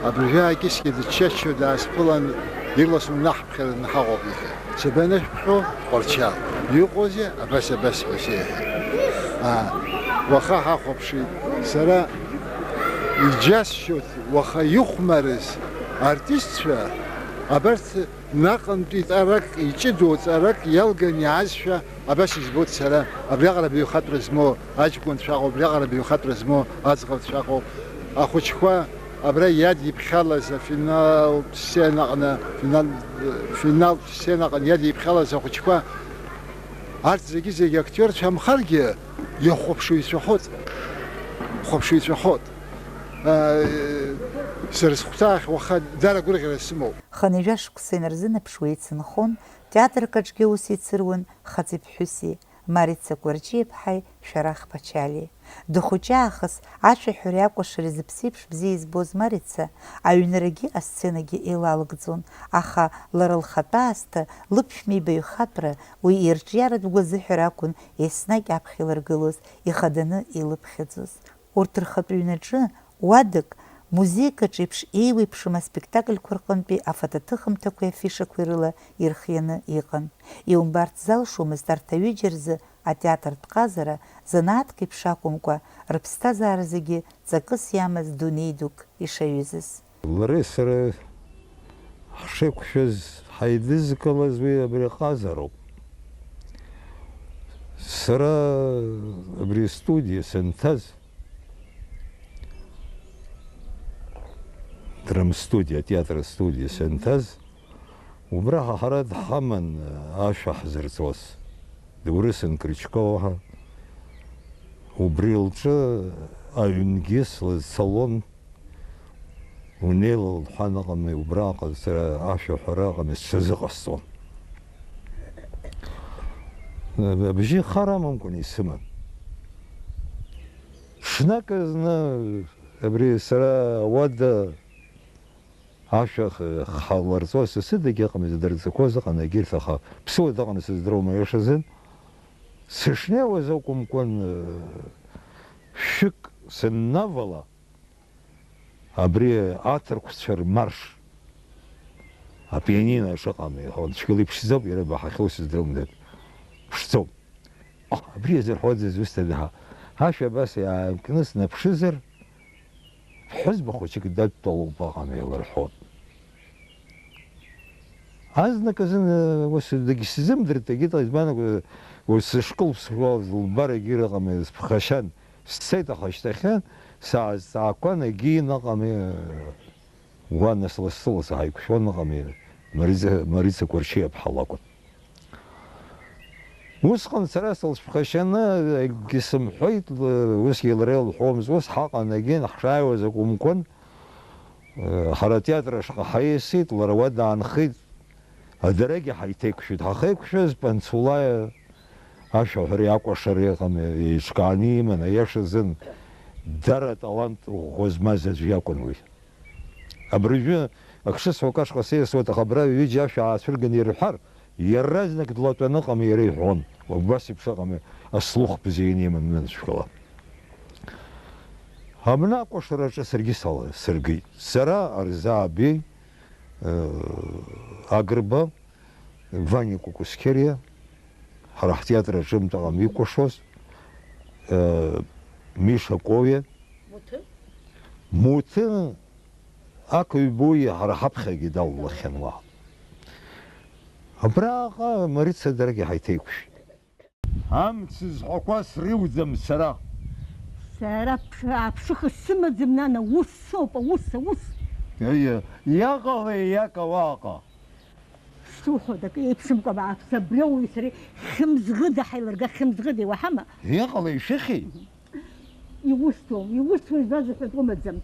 Абыржәы аакьыскьа дыччаччо даасԥылан, ирласны унаҳԥхьараны ҳаҟоуп, иҳәеит. Сабанышәԥхьо, Тҟәарчал. Иҟоузеи? Абас, абас ҳәа сеиҳәеит. Аа, уаха ҳахәаԥшит. Сара иџьасшьоит, уаха ихәмарыз артистцәа, абарҭ наҟынтәи ҵарак, иҷыдоу ҵарак иалган иаазшәа, абас избоит сара, абриаҟара баҩхатәра змоу аҷкәынцәа ыҟоуп, абриаҟара баҩхатәра змоу аӡӷабцәа ыҟоуп. Ахәыҷқәа абра иадиԥхьалаз афиналтә сценаҟны, финал-, финалтә сценаҟны иадиԥхьалаз ахәыҷқәа, арҭ зегьы-зегьы актиорцәа амхаргьы, ихәаԥшыҩцәахоит. Хәаԥшыҩцәахоит. Сара схәҭаахь уаха даара агәырӷьара сымоуп. Хынҩажәа шықәса инарзынаԥшуа еицынхон, театрк аҿгьы аус еицыруан хаҵеи ԥҳәыси. Марица Кәарҷиаԥҳаи Шәарах Ԥачалиеи. Дыхәыҷаахыс ашәаҳәареи акәашареи зыԥсеиԥш бзиа избоз Марица аҩнрагьы асценагьы еилалыгӡон, аха лара лхатә аасҭа, лыԥшәма ибаҩхатәра, уи ирҿиаратә гәазыҳәара акәын еснагь аԥхьа илыргылоз, ихаданы илыԥхьаӡоз. Урҭ рхатә ҩнаҿы уадак, музеик аҿеиԥш еиуеиԥшым аспектакльқәа рҟынтәи афотоҭыхымҭақәеи афишақәеи рыла ирхианы иҟан. Иумбарц залшомызт арҭ аҩыџьа рзы атеатртә ҟазара, занааҭк еиԥш акәымкәа, рыԥсҭазаара зегьы ҵакыс иамаз дунеи дук ишаҩызаз. Лареи сареи ҳшеиқәшәаз, ҳаидызкылаз уи абри аҟазароуп. Сара абри астудиа санҭаз, драмстудиа, атеатр астудиа санҭаз, убра ҳа ҳара дҳаман ашәа ҳзырҵоз, Дурысын Крычкова ҳәа. Убри лҿы аҩнгьы слызцалон, унеила лҳәан ыҟами, убраҟа сара ашәаҳәара ыҟами, сҽазыҟасҵон. Абжьы хар амамкәан исыман. Ҽнак зны абри сара ауада ашәа х-, ҳаларҵо сасыдагь ыҟамызт, дырҵақәоз ыҟан егьырҭ, аха ԥсуа дыҟаны сыздыруам аиашазын. Сышнеиуаз акәымкәан, шәык сыннавала, абри аҭырқәцәа рмарш, апианино шыҟам, иҳәон, цәгьала иԥшӡоуп, иара ибаҳахьоу сыздыруам, дад. Ԥшӡоуп. Ҟ, абри иазырҳәозеи, зусҭада ҳа? Ашәа абас иаанкны снаԥшызар, ԥҳәызба хәыҷык дадтәалоуп, аҟами, лырҳәон. Азнык азын, ус дагьсзымдырит, егьит, избан акәу, ус сышкыл сшуаз лбар егьи рыҟами, сԥхашьан, сцеит, аха шьҭахьы саазҵаақәан, егьи наҟами, уа нас лассы-лассы ҳаиқәшәон, ыҟами, Марица, Марица Кәарчиаԥҳа лакәын. Усҟан сара сылцәԥхашьаны акгьы сымҳәеит, усгьы лара илҳәомызт, ус ҳаҟан, егьин, ҳшааиуаз акәымкәан, ҳара атеатр ашҟа ҳаиасит, лара уа даанхеит, адарагьы ҳаиҭеиқәшәеит. Ҳахеиқәшәаз Панцулаиа ашәаҳәареи акәашареи ыҟами, еиҿкааны иман, аиашазын, дара аталант ӷәӷәа змаз аӡә иакәын уи. Абыржәы ак шысҳәо, ак ашҟа сеиасуеит, аха абра ҩыџьа ашәа аацәырганы ирҳәар, иаразнак длатәаны ыҟами, иара иҳәон. Убас еиԥш ыҟами, аслух бзианы иман, наншәкала. Абна акәашараҿы саргьы сала-, сыргеит. Сара, Арзаа Беи, э, Агрба, Ваниа Кәакәысқьериа, ҳара ҳтеатр аҿы ымтәаҟам икәашоз, э, Миша Коиа, Муҭы? Муҭы ақыҩбои ҳара ҳаԥхьагьы далулахьан уаҟа. Абраҟа Марица даргьы ҳаиҭеиқәшәеит. Амц зҳәақәа срыуӡам сара. Сара ԥш-, аԥшыха сымаӡам, нана, ус соуп, аус, аус. Аиа, иаҟалеи иака уаҟа? Суҳәоит, акы еиԥшымкәа бааԥс, абри ауаҩи сареи хьымӡӷыда ҳаилырга, хьымӡӷыда иуаҳама? Иҟалеи, шәыхьи? Иусҭом, иусҭом, избан зыҳәатә умаӡам.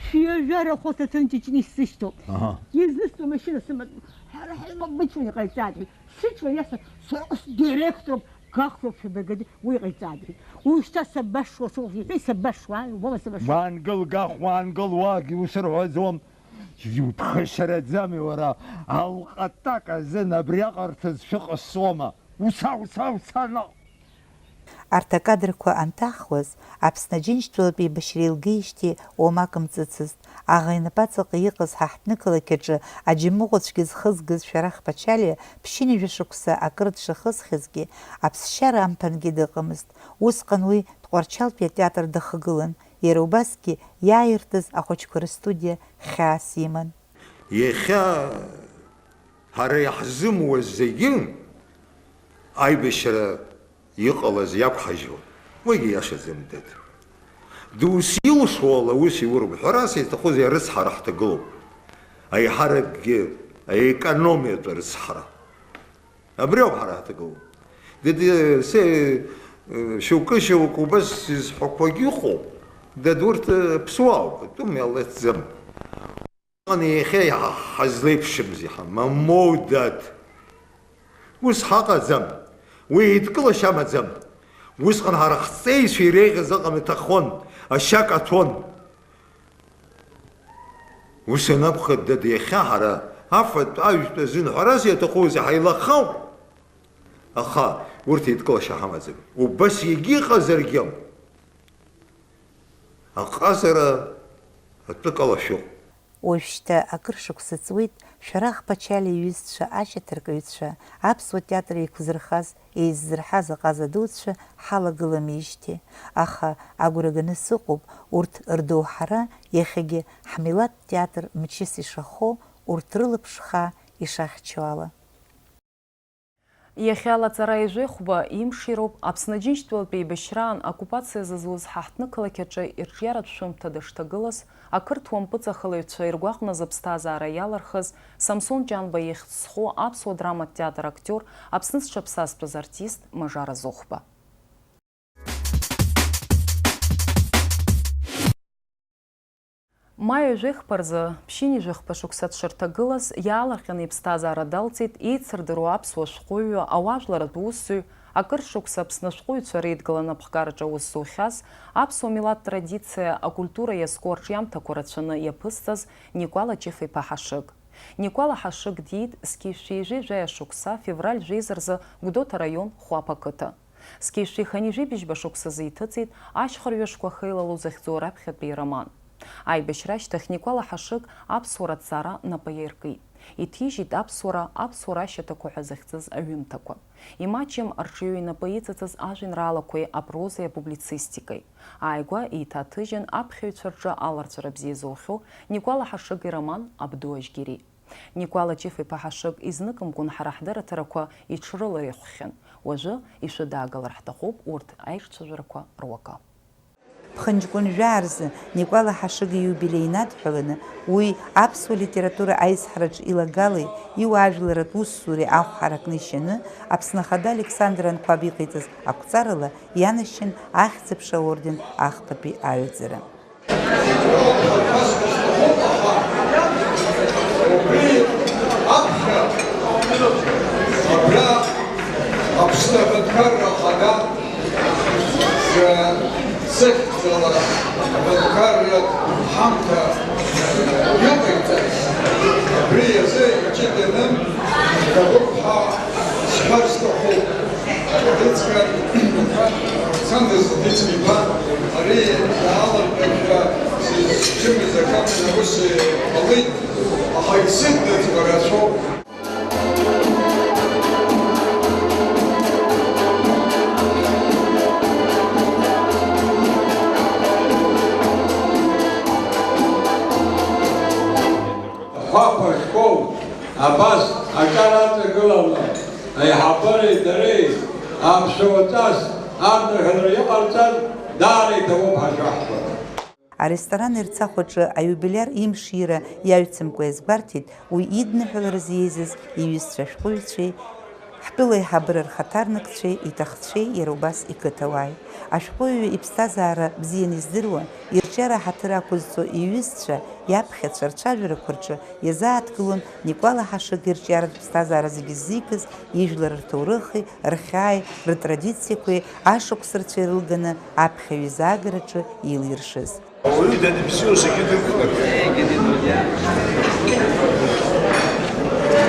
Шәҩажәа рахәыҭа ҭынч иҿны исзышьҭоуп. Аҳа. Изнысҭо машьына сымаӡам. Ҳара ҳаибабыцәан иҟаиҵааит. Сыцәа иаса, сара сдиректороуп, гахроуп шәабагады, уи ҟаиҵааит. Уи шьҭа сабашуа, соуп, иҳәеит, сабашуа, ааи, убома сабашуа. Уаангыл, гах, уаангыл, уаагьы усырҳәаӡом. Иуԥхашьараӡами уара, алҟатак азын абриаҟара рҭыӡшәа ҟасҵома? Уца, уца, уца наҟ! Арҭ акадрқәа анҭахуаз, Аԥсны Аџьынџьтәылатә еибашьра еилгеижьҭеи уамак мҵыцызт. Аӷа инапаҵаҟа иҟаз ҳа ҳҭнықалақь аҿы аџьамыӷәацәгьа зхызгаз Шәарах Ԥачалиа ԥшьынҩажәа шықәса акыр дшахысхьазгьы, аԥсшьара амԥангьы дыҟамызт. Усҟан уи Тҟәарчалтәи атеатр дахагылан, иара убасгьы иааиртыз ахәыҷқәа рыстудиа хьаас иман. Иахьа ҳара иаҳзымуа зегьы аибашьра иҟалаз иақәҳажьуан. Уигьы иашаӡам, дад. Дус илшо ала ус иурым. Ҳәарас иаҭахузеи, арыцҳара ҳҭагылоуп. Аиҳаракгьы аекономиатә арыцҳара. Абри ауп ҳара ҳҭагылоу. Дад, се, шьоукы-шьоукы убас изҳәақәагь ыҟоуп. Дад, урҭ ԥсуаауп, атәым иалаҵӡам. Иахьа иаҳ-, ҳазлеиԥшымзи ҳа, мамоу, дад! Ус ҳаҟаӡам. Уи еидкылашьа амаӡам. Усҟан ҳара ҳҵеицәа иреиӷьыз ыҟам, иҭаххон, ашьа каҭәон. Ус анакәха, дад, иахьа ҳара афатә, ажәтә азин ҳәарас иаҭахузеи, ҳаилахауп. Аха урҭ еидкылашьа ҳамаӡам. Убас егьыҟазаргьы, аҟазара атәы калашәоуп. Уажәшьҭа акыр шықәса ҵуеит Шәарах Ԥачалиа иҩызцәа, ашьаҭаркыҩцәа, аԥсуа театр еиқәзырхаз, еиззырҳаз аҟаза дуцәа ҳалагыламижьҭеи, аха агәра ганы сыҟоуп урҭ рдоуҳара иахьагьы ҳмилаҭ театр мчыс ишахо, урҭ рылаԥш хаа ишахьчо ала. Иахьа алаҵара ҩажәи хәба имшироуп. Аԥсны Џьынџьтәылатә еибашьраан оккупациа зызуз ҳа ҳҭнықалақь аҿы ирҿиаратә шәымҭа дышҭагылаз, ақырҭуа мпыҵахалаҩцәа иргәаҟны зыԥсҭазаара иалырхыз, Самсон Ҷанба ихьӡ зху аԥсуа драматә театр актиор, Аԥсны зҽаԥсазтәыз артист Мажара Зыхәба. Маи ҩажәи хԥа рзы, ԥшьынҩажәи хԥа шықәса дшырҭагылаз, иаалырҟьаны иԥсҭазаара далҵит еицырдыруа аԥсуа шәҟәыҩҩы, ауаажәларратә усзуҩ, акыр шықәса Аԥсны ашәҟәыҩҩцәа реидгыла анапхгараҿы аус зухьаз, аԥсуа милаҭ традициа, акультура иазку арҿиамҭақәа рацәаны иаԥызҵаз Никәала Ҷыф-иԥа Ҳашыг. Никәала Ҳашыг диит зқьи жәшәи жәаҩа шықәса февраль жәеиза рзы Гәдоуҭа араион Хуаԥ ақыҭа. Зқьи жәшәи хынҩажәи быжьба шықәсазы иҭыҵит Ашьхарҩашқәа ахеилало захьӡу раԥхьатәи ироман. Аибашьра ашьҭахь Никәала Ҳашыг аԥсуара аҭҵаара напы иаиркит. Иҭижьит аԥсуара, аԥсуара ашьаҭақәа ҳәа захьӡыз аҩымҭақәа. Имаҷым арҿиаҩы инапы иҵыҵыз ажәеинраалақәеи апрозеи апублицистикеи. Ааигәа еиҭаҭыжьын аԥхьаҩцәа рҿы аларҵәара бзиа зухьоу Никәала Ҳашыг ироман Абду Ажьгьери. Никәала Ҷыф-иԥа Ҳашыг изныкымкәан ҳара ҳдырраҭарақәа иҽрылаирхәхьан. Уажәы ишәыдаагалар ҳҭахуп урҭ аиҿцәажәарақәа руакы. Ԥхынҷкәын жәаа рзы Никәала Ҳашыг ииубилеи инадҳәаланы, уи аԥсуа литература аизҳараҿы илагалеи иуаажәларратә усуреи ахә ҳаракны ишьаны, Аԥсны Ахада Александр Анқәаб иҟаиҵаз ақәҵарала ианашьан Ахьӡ-аԥша аорден ахԥатәи аҩаӡара. Убри аԥхьа абра Аԥсны аҳәынҭқарра Ахада зыхьӡала аҳәынҭқарратә ҳамҭа иҟаиҵаз, абри азы иҷыданы иҭабуп ҳәа сҳәар сҭахуп. Дыцкан, Александр Зыдыцкиба, ари иаалырҟьашәа сызчымыз акакәны ус иҟалеит, аха исыднаҵ бара ацәоуп. Хәаԥа школ абас аҿар аҵагыланы аиҳабыреи дареи аԥсуаҵас арныҳәалара иҟарҵар даара иҭабуп ҳәа шәаҳҳәоит. Аресторан Ерцахә аҿы аиубилиар имшира иаҩцымкәа иазгәарҭеит уи идныҳәаларазы еизаз иҩызцәа ашәҟәыҩҩцәеи, ҳтәыла аиҳабыра рхаҭарнакцәеи иҭахцәеи, иара убас иқыҭауааи. Ашәҟәыҩҩы иԥсҭазаара бзианы издыруа, ирҿиара аҳаҭыр ақәызҵо иҩызцәа, иаԥхьацәа рцәажәарақәа рҿы иазааҭгылон Никәала Ҳашыг ирҿиаратә ԥсҭазаара зегьы ззикыз, ижәлар рҭоурыхи, рхьааи, ртрадициақәеи, ашықәсырцәеи рылганы аԥхьаҩ изаагараҿы илиршаз. Ауаҩы даныбзиоу зегьы дықәнаргоит.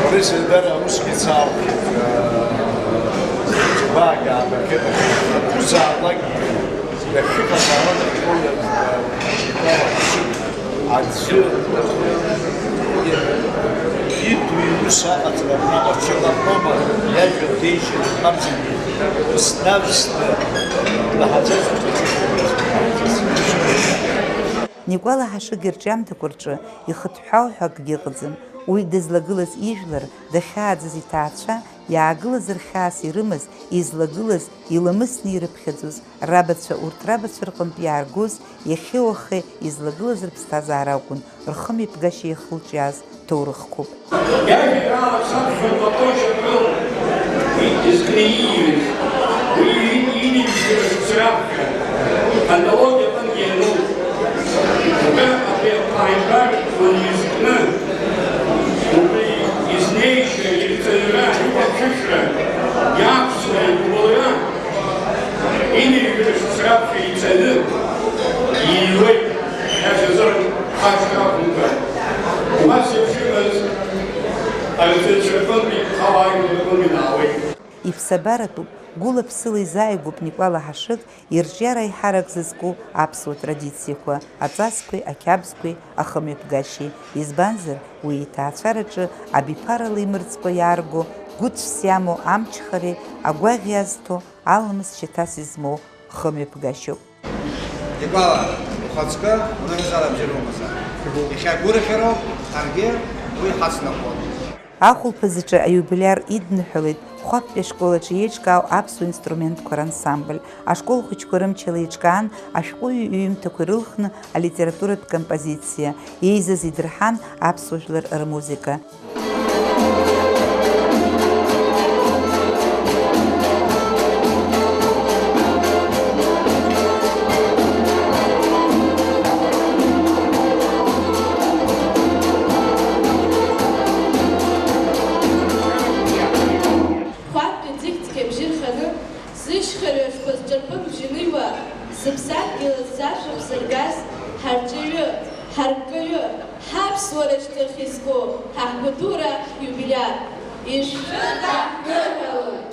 Уара сеидара аусгьы цаауеит. Џьабаагьы аабахьеит. Акәзаалак, дахьыҟазаалак, аӡәы иду иус аҟаҵара аҟаԥшьы ҟарҵома, иажәа деишьа, амзагьы снавсны, днаҳаӡазар. Никәала Ҳашыг ирҿиамҭақәа рҿы ихыҭҳәаау ҳәа акгьы ыҟаӡам. Уи дызлагылаз ижәлар, дахьааӡаз иҭаацәа, иаагылаз рхьаас ирымаз, излагылаз, иламысны ирыԥхьаӡоз, рабацәа, урҭ рабацәа рҟынтә иааргоз, иахьеи уахеи излагылаз рыԥсҭазаара акәын, рхымҩаԥгашьа иахылҿиааз ҭоурыхқәоуп. Иажәеинраала саԥхьоит Лакоҷ Абрыл, уи изкны ииҩыз, уи ҩынтә инеиҩызара шықәса раԥхьа, антологиа аҟынтә иануп. Уажәы абри аԥааимбар уаҩы изкны, убри изнеишьа, ирҵаҩра, ихәаԥшышәра, иаԥсуа Ииуеит, иашазы хаҵкы ақәымкәа. Убас еиԥш иҟаз арҵаҩцәа рҟынтәи, ҳауаажәлар рҟынтәи даауеит. Иԥсабаратәуп, гәыла-ԥсыла изааигәоуп Никәала Ҳашыг ирҿиара аиҳарак зызку аԥсуа традициақәа, аҵасқәеи ақьабзқәеи ахымҩаԥгашьеи, избанзар, уи иҭаацәараҿы абиԥарала имырӡкәа иаарго, гәыцәс иамоу амчхареи агәаӷь иазҭо, аламыс шьаҭас измоу хымҩаԥгашьоуп. Игәала, ухаҵкы, уныҳәазаалак бзиара умазар. Иахьа гәырӷьароуп, ҳаргьы уи ҳацнахуан. Ахәылԥазаҿы аиубилиар идныҳәалеит Хәаԥтәи ашкол аҿы еиҿкаау аԥсуа инструментқәа рансамбль. Ашкол хәыҷқәа рымчала еиҿкаан ашәҟәыҩҩы иҩымҭақәа ирылхны алитературатә композициа, еизаз идырҳан аԥсуа жәлар рмузыка. Хәаԥтәи ӡыхьӡқәа абжьы рханы, зышьхарҩашқәа зҿарпын бжьаныҩуа, зыԥсадгьыл азы ашәа ԥсыргаз, ҳарҵаҩы, ҳарккаҩы, ҳаԥсуара шьҭахь изго, ҳаҳгәадура ҳиубилиар. Ишәшәы даҳныҳәалоит!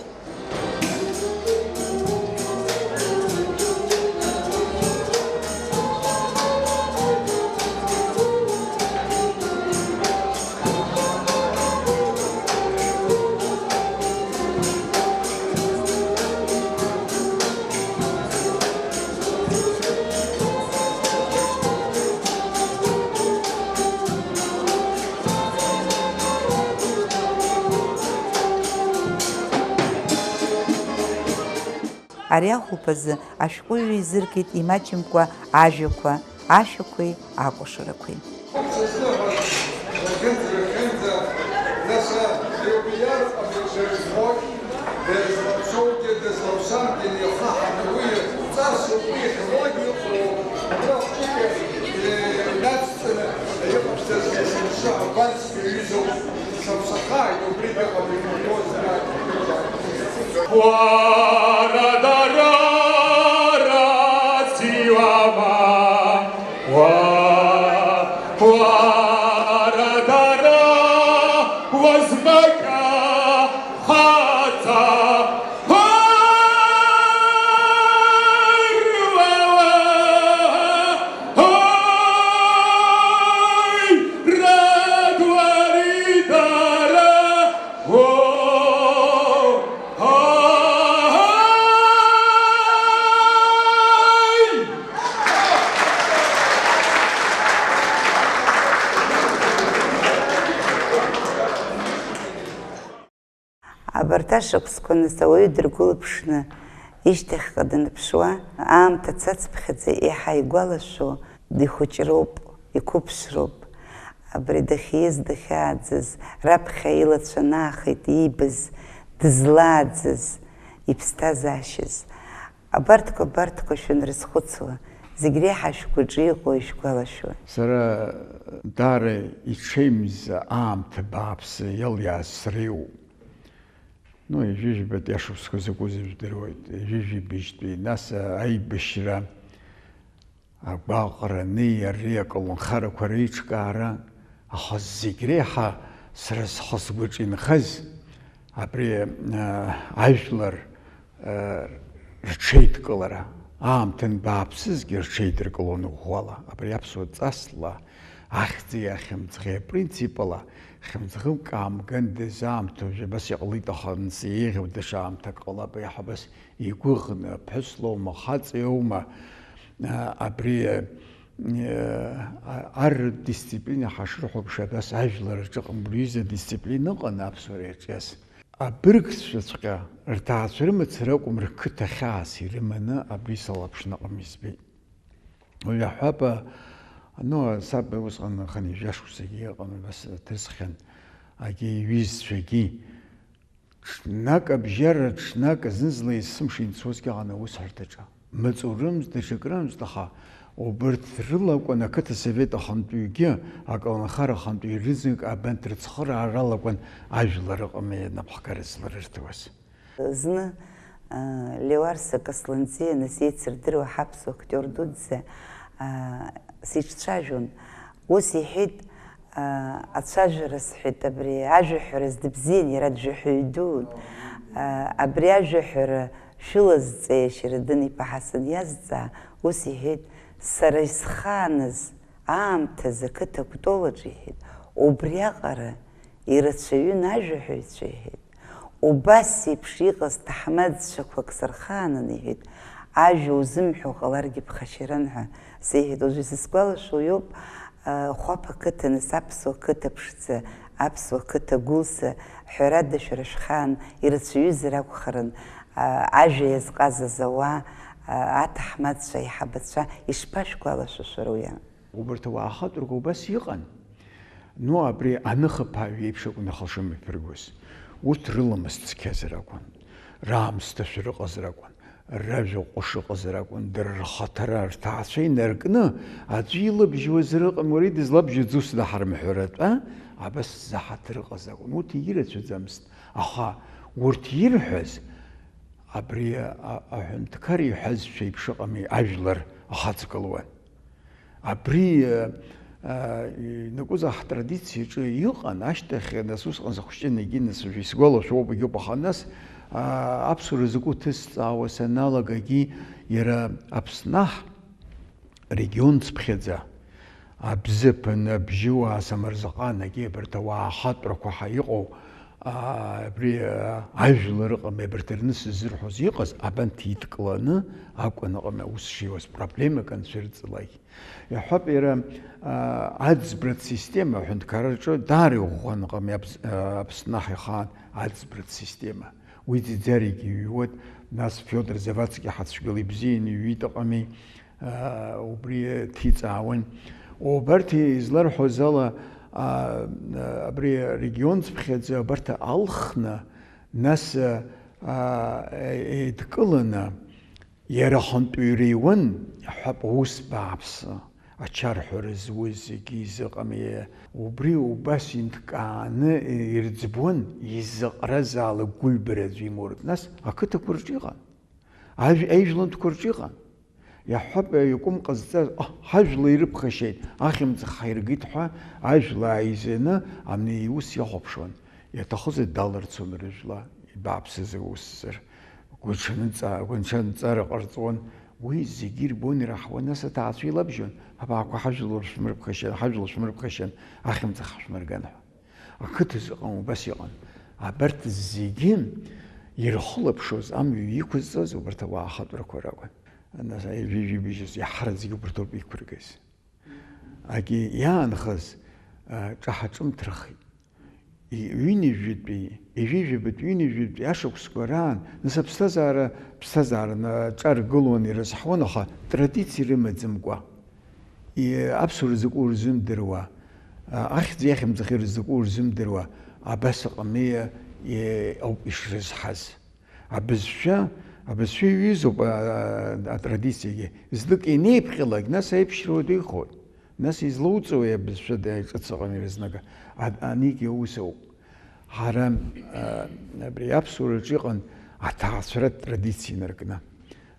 Ари ахәылԥазы ашәҟәыҩҩы изыркит имаҷымкәа ажәақәа, ашәақәеи акәашарақәеи. Дызлаԥсоугьы, дызлаԥсамгьы ихаҳаны уи ҵасуп, уи ихьлогьы ыҟоуп. Убра хәҷык инацҵаны иҟаԥҵаз есымша абарс иҩызоуп. Саԥсахааит, убригьы ҟабиҭ. Уара дара рациуама? Уа, уара дара уазмака хаҵа. Ой, радуари дара. Абарҭ ашықәсқәа нас ауаҩы дыргәылаԥшны ишьҭахьҟа даныԥшуа, аамҭа цацԥхьаӡа иаҳа игәалашәо, дихәыҷроуп, иқәыԥшроуп. Абри дахьиз, дахьааӡаз, раԥхьа илацәа анаахеит иибаз, дызлааӡаз, иԥсҭазаашьаз. Абарҭқәа, абарҭқәа шәанрызхәыцуа, зегь реиҳа шәгәаҿы иҟоу ишәгәалашәоит. Сара даара иҽеимз аамҭа бааԥсы иалиааз сара иоуп. Ну, ҩажәижәбатәи ашықәсқәа закәу зегь жәдыруеит, ҩажәижәибжьтәи, нас аибашьра, агәаҟраны иареи аколнхарақәа реиҿкаара, аха зегь реиҳа сара схы-сгәаҿы инхаз абри, а, ажәлар, а, рҽеидкылара, аамҭа анбааԥсызгьы рҽеидыркылон ӷәӷәала, абри аԥсуа ҵасла, ахьӡи ахьымӡӷи апринцип ала, хьымӡӷык аамгандаз аамҭа уажә абас иҟалеит, аха анс еиӷьу даҽа аамҭак ҟалап, еиҳа абас игәыӷны, ԥҳәыс лоума, хаҵа иоума, а, абри, а, а, ар дисциплина ҳашрыхәаԥш, абас ажәлар рҿы ҟамлҩыза дисциплина ыҟан аԥсуара иаҿиас. Абыргцәаҵәҟьа рҭаацәа рымацара акәым, рқыҭа хьаас ирыманы абри салаԥшны ыҟам избеит. Уи аҳәапа, ну, саб усҟан хынҩажәа шықәсагьы ыҟан, абас дҭысхьан, агьи иҩызцәагьы. Ҽнак абжьара, ҽнак зны-зынла есымша инцозгьы ыҟан аусҳәарҭаҿы. Маҵурымызт, даҽакрымызт, аха убырҭ рылакәын ақыҭа совет ахантәаҩгьы, аколнхара ахантәаҩ рызегь абанҭ рыцхыраара алакәын ажәлар рҟны инапхгара зларырҭауаз. Зны Леуарса Касланӡиа нас еицырдыруа ҳаԥсуа актиор дуӡӡа сиҿцәажәон. Ус иҳәеит, ацәажәара сҳәеит, абри ажәаҳәараз дыбзиан, иара джәаҳәаҩ дуун. Абри ажәаҳәара шәылазҵеи, Шьарадын-иԥа Ҳасан иазҵаа, ус иҳәеит, сара исхааныз аамҭазы ақыҭа Кәтолаҿ, иҳәеит, убриаҟара ирацәаҩын ажәаҳәаҩцәа, иҳәеит. Убас еиԥш иҟаз ҭаҳмадцәақәак сырхаанын, иҳәеит, ажәа узымҳәо ҟаларгьы ԥхашьаран ҳәа сеиҳәеит. Уажәы сызгәалашәо иоуп, а, Хәаԥ ақыҭа, нас аԥсуа қыҭа ԥшӡа, аԥсуа қыҭа гәылса, ҳәарада, шәара шәхаан ирацәаҩызар акәхарын, а, ажәа иазҟазаз ауаа, а, аҭаҳмадцәа, аиҳабацәа, ишԥашәгәалашәо шәара уи? Убарҭ ауаа ахатәрақәа убас иҟан. Ну, абри аныхаԥааҩ иеиԥш акәын ахы шымҩаԥыргоз. Урҭ рыламыс цқьазар акәын, раамсҭашәа рыҟазар акәын, ражәа ҟәыш ыҟазар акәын, дара рхаҭара, рҭаацәа инаркны, аӡәы илабжьуазар ыҟам, уара идызлабжьаӡо снаҳармҳәаратәа, абас заҳаҭыр ыҟаз акәын. Урҭ ирацәаӡамызт, аха урҭ ирҳәаз, абри а-, аҳәынҭқар иҳәазшәа еиԥш ыҟами, ажәлар ахаҵгылуан. Абри, э, э, ианакәызаалак ҳтрадициаҿы иҟан, ашьҭахь, нас, усҟан сыхәҷын, егьи, нас, уажәы исгәалашәо убагьоуп, аха, нас, а, аԥсуара закәу ҭызҵаауа саналагагьы, иара Аԥснаҳ регион цыԥхьаӡа, Абзыԥын, Абжьыуаа, Самырзаҟан, егьи абарҭ ауаа ахатәрақәа ҳа иҟоу, а, абри, а, ажәлар ыҟами, абарҭ рныс ззырҳәоз иҟаз, абанҭ идкыланы акәын ыҟами аус шиуаз, проблемак анцәырҵлак. Иаҳҳәап, иара, а, аӡбратә система аҳәынҭқарраҿы даара иӷәӷәан ыҟами Аԥс-, а, Аԥснаҳ ихаан аӡбратә система. Уи ӡыӡарагьы иҩуеит, нас Фиодор Завадски ҳацәгьала ибзианы иҩит ыҟами, а, убри ҭиҵаауан. Убарҭ изларҳәоз ала, а, абри арегион цыԥхьаӡа абарҭ алхны, нас, а, а, еидкыланы, иара ахантәаҩра иуан, иаҳҳәап, аус бааԥсы, ачарҳәара зуаз зегьы изыҟами, убри убас инҭкааны ирӡбуан, изаҟаразаалак гәыҩбара аӡәы имоуртә. Нас ақыҭақәа рҿы иҟан, ажә-, аижәлантәқәа рҿы иҟан. Иаҳҳәап, иакәым ҟазҵаз, аҳ, ҳажәла ирыԥхашьеит, ахьымӡӷ ҳаиргеит ҳәа, ажәла ааизаны, ани иус иахәаԥшуан. Иаҭахызар далырцон рыжәла, ибааԥсыз усзар. Гәынҽанҵа-, гәынҽанҵара ҟарҵон. Уи зегьы ирбон, ираҳауан, нас аҭаацәа илабжьон, абаақәа ҳажәлар шәмырԥхашьан, ҳажәла шәмырԥхашьан, ахьымӡӷ ҳшәмырган ҳәа. Ақыҭа зыҟам убас иҟан. Абарҭ зегьы ирхылаԥшуаз, амҩа иқәызҵоз убарҭ ауаа ахатәрақәа ракәын. Нас ижәижәибжьаз иаҳараӡагьы убарҭоуп иқәыргаз. Агьи иаанхаз, а, ҿаҳа-ҿымҭрахеит. И-, ҩынҩажәитәи, ижәижәабатәи, ҩынҩажәитәи ашықәсқәа раан, нас аԥсҭазаара, ԥсҭазаараны аҿар гылон, ирызҳауан, аха традициа рымаӡамкәа. И-, аԥсуара закәу рзымдыруа, а, ахьӡи ахьымӡӷи рзакәу рзымдыруа, абас аҟами, и-, ауп ишрызҳаз. Абызшәа, абызшәа иҩызоуп, а, а, атрадициагьы. Знык ианеиԥҟьалак, нас аиԥшьра уадаҩхоит. Нас излоуҵауеи абызшәа даиҿыц ыҟами рызнага? А-, анигьы аус ауп. Ҳара, а, абри аԥсуараҿы иҟан аҭаацәаратә традициа инаркны.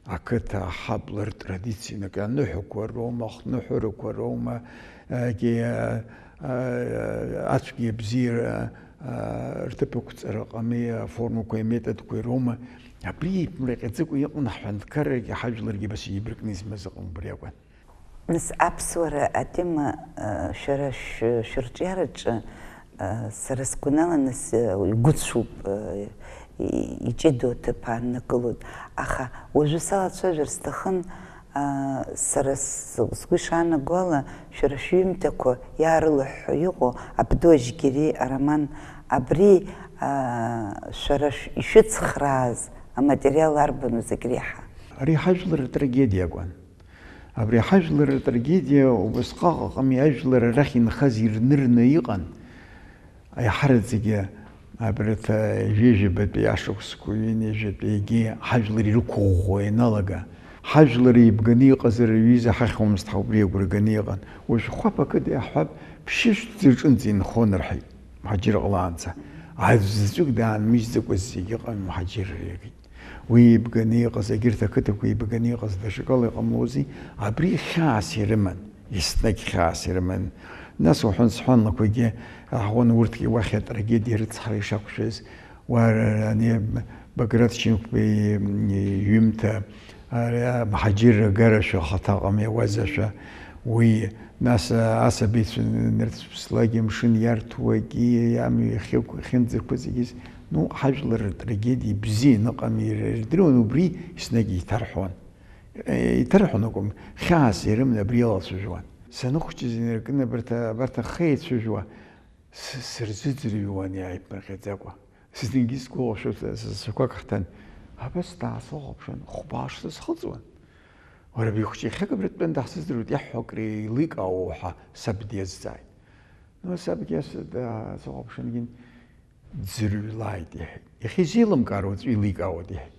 Ақыҭа, аҳабла ртрадициа инаркны, аныҳәақәа роума, ахныҳәарақәа роума, егьи, а, а, ацәгьа абзиара, а, рҭыԥ ықәҵара ыҟами, аформақәеи аметодқәеи роума, абри еиԥмраҟьаӡакәа иҟан ҳҳәынҭқаррагьы ҳажәларгьы абас еибаркны измаз ыҟан, убри акәын. Нас аԥсуара атема, а, шәара шә-, шәырҿиараҿы, а, сара сгәанала, нас, а, игәыцәуп, а, и-, иҷыдоу аҭыԥ ааннакылоит. Аха уажәы салацәажәар сҭахын, а, сара с-, сгәы ишаанаго ала, шәара шәҩымҭақәа иаарылыҳәҳәо иҟоу Абду Ажьгьери ароман абри, а, шәара шә-, ишәыцхрааз аматериал арбану зегь реиҳа? Ари ҳажәлар атрагедиа акәын. Абри ҳажәлар атрагедиа убасҟак ыҟами, ажәлар арахь инхаз ирнырны иҟан. Аиҳараӡагьы абарҭ ҩажәабатәи ашықәсқәа, ҩынҩажәатәи егьи ҳажәлар ирықәыӷәӷәо ианалага, ҳажәлар еибганы иҟазар, рҩыза ҳахьуамызт ҳәа убри агәра ганы иҟан. Уажә Хәаԥ ақыҭа иаҳҳәап, ԥшьышә ӡырҿынӡа инхон рҳәеит, мҳаџьыр ҟалаанӡа. Аӡә заҵәык даанмыжьӡакәа зегьы ыҟами, мҳаџьырра иагеит. Уи еибганы иҟаз, егьырҭ ақыҭақәа еибганы иҟаз даҽакала иҟамлози, абри хьаас ирыман, еснагь хьаас ирыман. Нас уҳәан-сҳәанлақәагьы аҳуан, урҭгьы уахь атрагедиа рыцҳара ишақәшәаз, уа ра-, ра-, ани Баграт Чынқәбеи иҩымҭа, ари амҳаџьырра агарашәа ахаҭа ҟамиауазашәа, уи, нас асабицәа нырцәԥслак, амшын иарҭуагьы, амҩа иахьықә-, иахьынӡақәыҵгьы, ну, ҳажәлар ртрагедиа бзианы ҟамиара ирдыруан, убри еснагь еиҭарҳәон. Еиҭарҳәон акәым, хьаас ирыманы абри алацәажәон. Саныхәҷыз инаркны абарҭ, абарҭ ахы еицәажәауа с-, сырзыӡырҩуан иааиԥмырҟьаӡакәа. Знынгьы сгәалашәоит, са-, сасақәак ҳҭан. Абас даасыхәаԥшуан, хәба шсызхыҵуан. Уара, абри ахәыҷы иахьак абра дтәаны даҳзыӡырҩуеит, иаҳҳәо акры еиликаауоу ҳәа саб диазҵааит. Ну, сабгьы ас даасыхәаԥшынгьы, Ӡырҩлааит, иҳәеит. Иахьа изеилымкаар уаҵәы еиликаауеит, иҳәеит.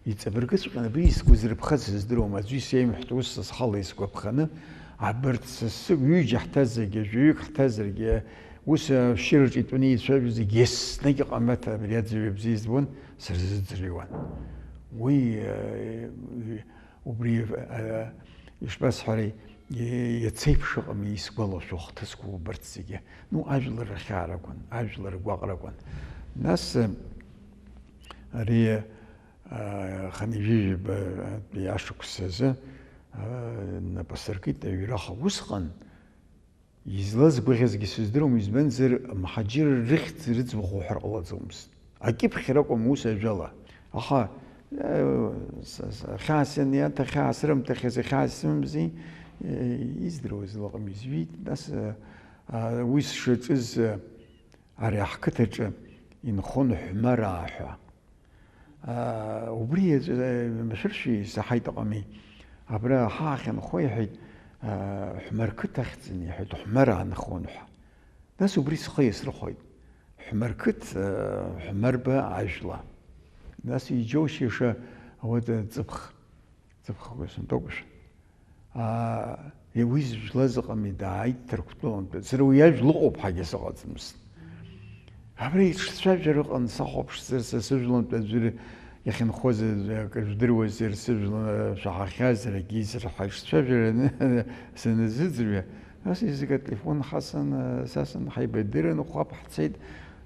Иҵабыргыҵәҟьан, абри сгәы зырԥхаз сыздыруам, аӡәы исеимҳәт, ус схала исгәаԥханы, абарҭ сасык ҩыџьа ҳҭазаргьы, жәаҩык ҳҭазаргьы, ус ашәшьыраҿы итәаны еицәажәо зегь еснагь иҟамлаҭ абри аӡәы бзиа избон, сырзыӡырҩуан. Уи, э, Убри, э, ишԥасҳәари, е-, иаца еиԥш ыҟами исгәалашәо ахҭысқәа убарҭ зегьы. Ну, ажәлар рхьааракәын, ажәлар ргәаҟракәын. Нас, э, ари, э, хынҩажәижәабатәи ашықәс азы, э, нап асыркит аҩра, аха усҟан, излазгәаӷьызгьы сыздыруам, избанзар, мҳаџьыр рыхьӡ рыӡбахә уҳәар ҟалаӡомызт. Акьыԥхь ракәым ус ажәала. Аха, э, с-, с-, хьаас ианиаҭа, хьаас рымҭахьаз, хьаас сымамзи, э, издыруаз лаҟам изҩит. Нас, э, а, уи сшаҿыз, э, ари аҳқыҭаҿы инхон Ҳәмараа ҳәа. Аа, убри иаҵәа, машәыршәа исаҳаит, ыҟами. Абра ҳа ахьынхо, иҳәеит, аа, Ҳәмарқыҭ ахьӡын, иҳәеит, Ҳәмара аанхон ҳәа. Нас убри схы иасырхәеит. Ҳәмарқыҭ, аа, Ҳәмарба ажәла. Нас иџьоушьаша, вот, ҵыԥх, ҵыԥхқәа сынтәоуп. Аа, уи зжәлаз ыҟами, дааит Ҭырқәтәылантәи. Сара уи ажәла ыҟоуп ҳәагьы сыҟаӡамызт. Абра иҿцәажәара ыҟан, сахәаԥшзар, са сыжәлантәи аӡәыр иахьынхоз акы жәдыруазар, сыжәла шәаҳахьазар, акгьы изырҳа-, иҿцәажәара аны-, саназыӡырҩа, нас изык ателефон ҳасын, сасын, ҳаибадырын, хәаԥ ҳцеит,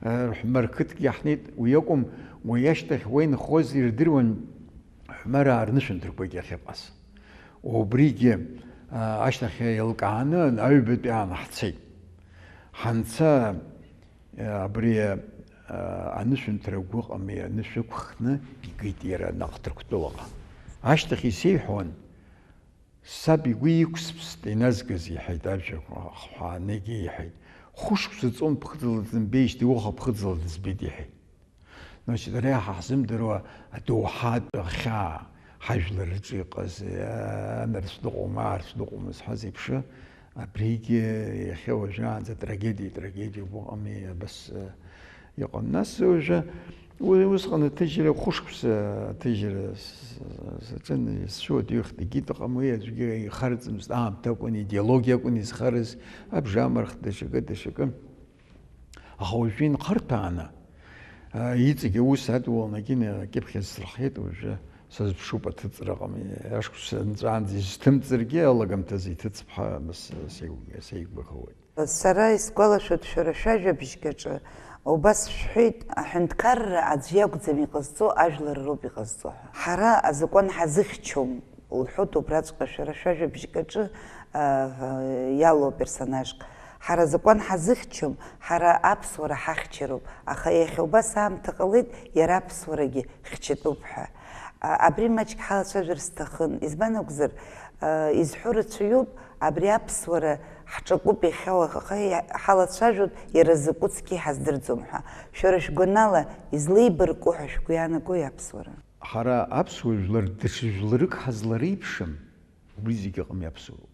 Ҳәмарқыҭк иаҳнеит, уи акәым, уи ашьҭахь уа инхоз ирдыруан, Ҳәмараа рнышәынҭрақәагьы ахьыҟаз. Убригьы, а, ашьҭахь еилкааны аҩбатәи аан ҳцеит. Ҳанца, а, абри, а, анышәынҭра агәыҟами анышә ықәхны игеит иара наҟ Ҭырқәтәылаҟа. Ашьҭахь исеиҳәон, саб игәы иқәсԥст иназгаз, иҳәеит, ажәақәа хҳәаанагьы иҳәеит. Хәышықәса ҵон ԥхыӡла дымбеижьҭеи уаха ԥхыӡла дызбеит, иҳәеит. Значит, ара иаҳа ҳзымдыруа адоуҳатә ахьаа, ҳажәлар рҿы иҟаз, аа, нарцә дыҟоума, аарцә дыҟоума зҳәаз еиԥш, абригьы иахьа уажәраанӡа трагедиа, трагедиоуп, уҟами, абас, э, иҟан. Нас уажәы, уи усҟан аҭыжьра, хәышықәса аҭыжьра с-, с-, саҿын, сшьуа дҩыхт, егьит ыҟам, уи аӡәгьы ихарҵомызт, аамҭа акәын, идеологиа акәын изхарыз, абжамарх, даҽакы, даҽакы. Аха уажәы инхырҭәааны, а, иҵегь аус адулан, акьыԥхь сырхиеит, уажәы сазыԥшуп аҭыҵраҟны. Ашықәс нҵәаанӡа изҭымҵыргьы, алагамҭазы иҭыҵп ҳәа, абас, сеигәгахауеит. Сара исгәалашәоит, шәара шәажәабжьк аҿы убас шәҳәеит, аҳәынҭқарра аӡә иакәӡам иҟазҵо, ажәлар роуп иҟазҵо ҳәа. Ҳара азакәан ҳазыхьчом. Лҳәоит убраҵәҟьа шәара шәажәабжьк аҿы, а, иалоу аперсонажк. Ҳара азакәан ҳазыхьчом, ҳара аԥсуара ҳахьчароуп, аха иахьа убас аамҭа ҟалеит, иара аԥсуарагьы хьчатәуп ҳәа. А, абри маҷк ҳалацәажәар сҭахын, избан акәзар, а, изҳәо рацәаҩуп, абри аԥсуара ҳҿакуп иахьа уаха иа-, ҳалацәажәоит, иара закәыцгьы ҳаздырӡом ҳәа. Шәара шәгәанала, излеибарку ҳәа шәгәы иаанагои аԥсуара? Ҳара аԥсуа жәлар даҽа жәларык ҳазлареиԥшым, убри зегьы ыҟами аԥсуароуп.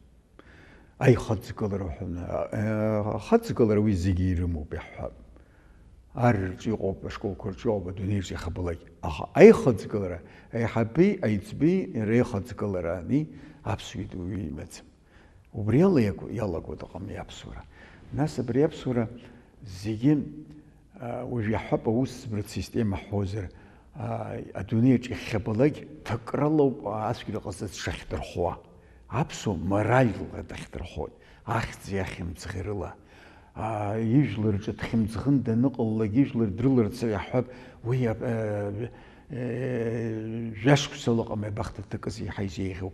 Аихаҵгылара ҳәа, э, ахаҵгылара уи зегьы ирымоуп, иаҳҳәап. Ар рҿы иҟоуп, ашколқәа рҿы иҟоуп, адунеи рҿы иахьабалак. Аха аихаҵгылара, аиҳаби аиҵби реихаҵгылара ани аԥсуа идуаҩы имаӡам. Убри ала иаку-, иалагоит аҟами аԥсуара. Нас абри аԥсуара зегьы, а, уажә иаҳҳәап, аусӡбратә система ҳҳәозар, Адунеиаҿ иахьабалак ҭакралоуп ацәгьара ҟазҵаз дшахьдырхәуа. Аԥсуа моральла дахьдырхәоит, ахьӡи ахьымӡӷи рыла. Ижәлар рҿы дхьымӡӷын даныҟалалак, ижәлар дрыларц иаҳҳәап, уи жәашықәсала ҟамлеи абахҭа дҭакыз еиҳа изеиӷьу.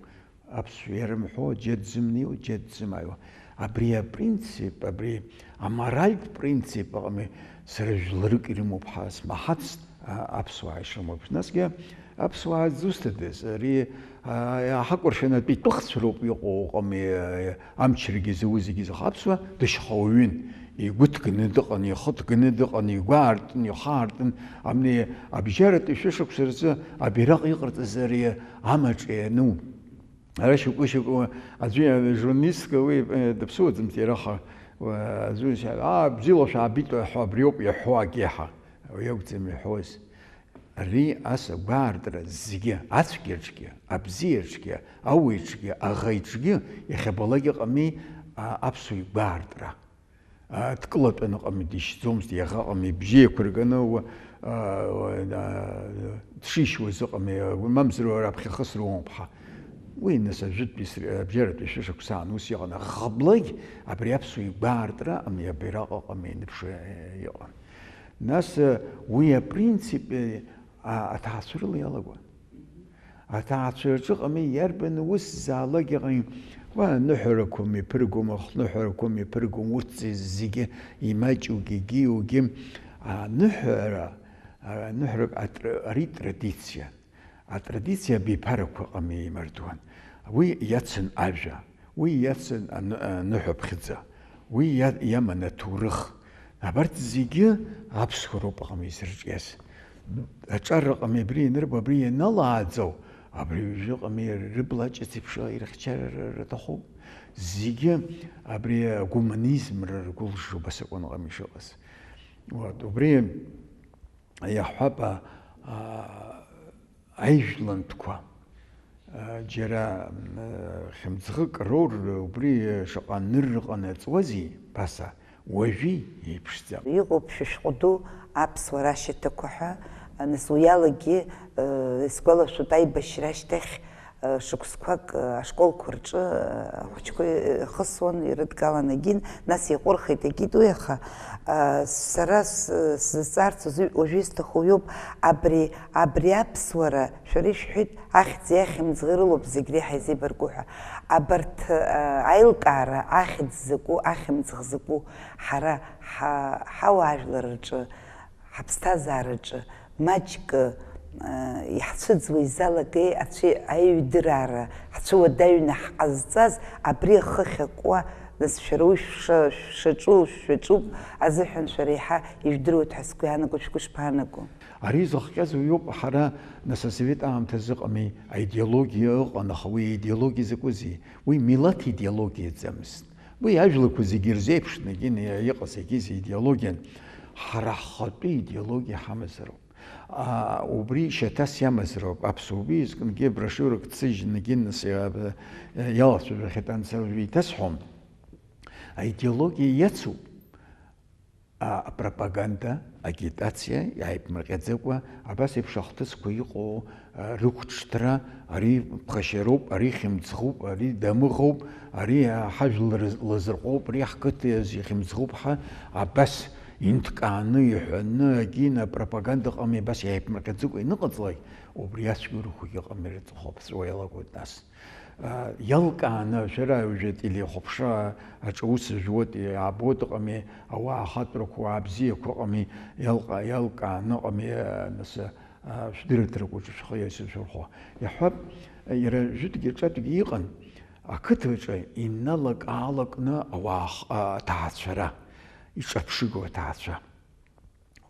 Аԥсшәа иарымҳәо, џьа дзымнеиуа, џьа дзымааиуа. Абри апринцип, абри аморальтә принцип аҟами сара жәларык ирымоуп ҳәа смаҳацт, а, аԥсуаа ишрымоуп. Насгьы аԥсуаа зусҭадаз, ари, а, ҳакәыршанатәи тәыхцәа роуп иҟоу, ыҟами, а, амчрагьы зауз зегьы зыҟоу. Аԥсуа дышьхауаҩын, игәы ҭганы дыҟан, ихы ҭганы дыҟан, игәы аартын, ихы аартын, амни абжьаратәи шәышықәса рзы абираҟ иҟарҵаз ари амаҿ иану. Ара шьоукы-шьоукы аӡәы, журналистка уи, э, дыԥсуаӡамызт иара, аха, уа, аӡәы, аа, бзиала шәаабеит ҳәа абриоуп иаҳәо акеҳа. Уи акәӡам иҳәоз. Ари ас агәаартра зегьы, ацәгьаҿгьы, абзиаҿгьы, ауаҩаҿгьы, аӷаиҿгьы, иахьабалак ыҟами, а, аԥсуа игәаартра. А, дкылатәаны ыҟами, дишьӡомызт, иаха ыҟами, ибжьы еиқәырганы уа, а, уа, а, дшишьуаз ыҟами, мамзар уара аԥхьахысра умоуп ҳа. Уи, нас, ажәытәтәи ср-, абжьаратәи шәышықәсаан ус иҟан, аха ҟаблакь абри аԥсуа игәаартра ами, абираҟ ыҟами, ианыԥшуа, э, иҟан. Нас, э, уи апринцип, э, а-, аҭаацәа рыла иалагон. Аҭаацәа рҿы ыҟами, иарбан ус заалак ыҟами, уа, аныҳәарақәа мҩаԥыргом, ахныҳәарақәа мҩаԥыргом, урҭ зегьы имаҷугьы, егьиугьы, аныҳәара, аныҳәарак атр-, ари традициан. Атрадициа абиԥарақәа ыҟами имардуан. Уи иацын ажәа, уи иацын аны-, аныҳәаԥхьыӡ, уи иа-, иаман аҭоурых. Абарҭ зегьы аԥсуаа роуп ыҟами изырҿиаз. Аҿар ыҟами абри ианырбо, абри ианалааӡо, абри уажәы ыҟами рыбла аҷыц еиԥш ирыхьчар рҭахуп. Зегьы абри агуманизм рыргәылжжо убас акәын ыҟами ишыҟаз. Вот, убри иаҳҳәап, а, а, аижәлантәқәа, а, џьара, м, хьымӡӷык роур, убри шаҟа нырра ҟанаҵуазеи, ԥаса, уажәы еиԥшӡам. Иҟоуп шәышәҟәы ду аԥсуара ашьаҭақәа ҳәа, нас уи алагьы, э, исгәалашәоит аибашьра ашьҭахь, шықәсқәак ашколқәа рҿы ахәыҷқәа ихысуан, ирыдгалан егьин, нас иаҟәырхит, егьит уи, аха сара сзызҵаарц уажәы исҭаху иоуп, абри, абри аԥсуара, шәара ишәҳәеит, ахьӡи ахьымӡӷи рылоуп зегь реиҳа изеибарку ҳәа. Абарҭ аилкаара, ахьӡ закәу, ахьымӡӷ закәу, ҳара ҳауаажәлар рҿы ҳаԥсҭазаараҿы маҷк, э, иаҳцәыӡуа изалагеи ацәеи-, аиҩдыраара ҳцәыуадаҩны ҳҟазҵаз, абри ахы ахьакуа, нас шәара уи шәша-, шәшаҿу, шәшаҿуп азыҳәан шәара еиҳа ижәдыруеит ҳәа сгәы иаанаго, шәгәы шԥаанаго? Ари зыхҟьаз уиоуп, ҳара, нас, асовет аамҭазы ыҟами, аидеологиа ыҟан, аха уи аидеологиа закәызеи? Уи милаҭ идеологиаӡамызт. Уи ажәлақәа зегьы ирзеиԥшны егьин иҟаз егьиз идеологиан, ҳара ҳхатәы идеологиа ҳамазароуп. А, убри шьаҭас иамазароуп. Аԥсуа убри изкынгьы брошиурак дсыжьны егьин нас иа-, иалацәажәахьеит, ан сара уажәы еиҭасҳәом. Аидеологиа иацуп. А, апропаганда, агитациа иааиԥмырҟьаӡакәа, абас еиԥш ахҭысқәа иҟоу, а, рықәҿҭра, ари ԥхашьароуп, ари хьымӡӷуп, ари дамыӷоуп, ари, а, ҳажәлар лазырҟәоуп, ари ҳқыҭа иахьымӡӷуп ҳәа, абас инҭкааны, иҳәаны, агьина апропаганда ыҟами, абас иааиԥмырҟьаӡакәа ианыҟаҵлак, убри ацәгьоурақәагьы ыҟами рыҵыхәа ԥҵәо иалагоит нас. Иалкааны, шәара уажәы ателехәаԥшра аҿы аус жәуеит, иаабоит, ыҟами, ауаа ахатәрақәа, ауаа бзиақәа ыҟами, иалка-, иалкааны ыҟами, нас, шәдырраҭарақәа рҿы шәхы иазышәырхәо. Иаҳҳәап, иара жәытәгьы ҿатәгьы иҟан, ақыҭаҿы иналак-аалакны ауаа х-, аҭаацәара, иҿаԥшыгоу аҭаацәа.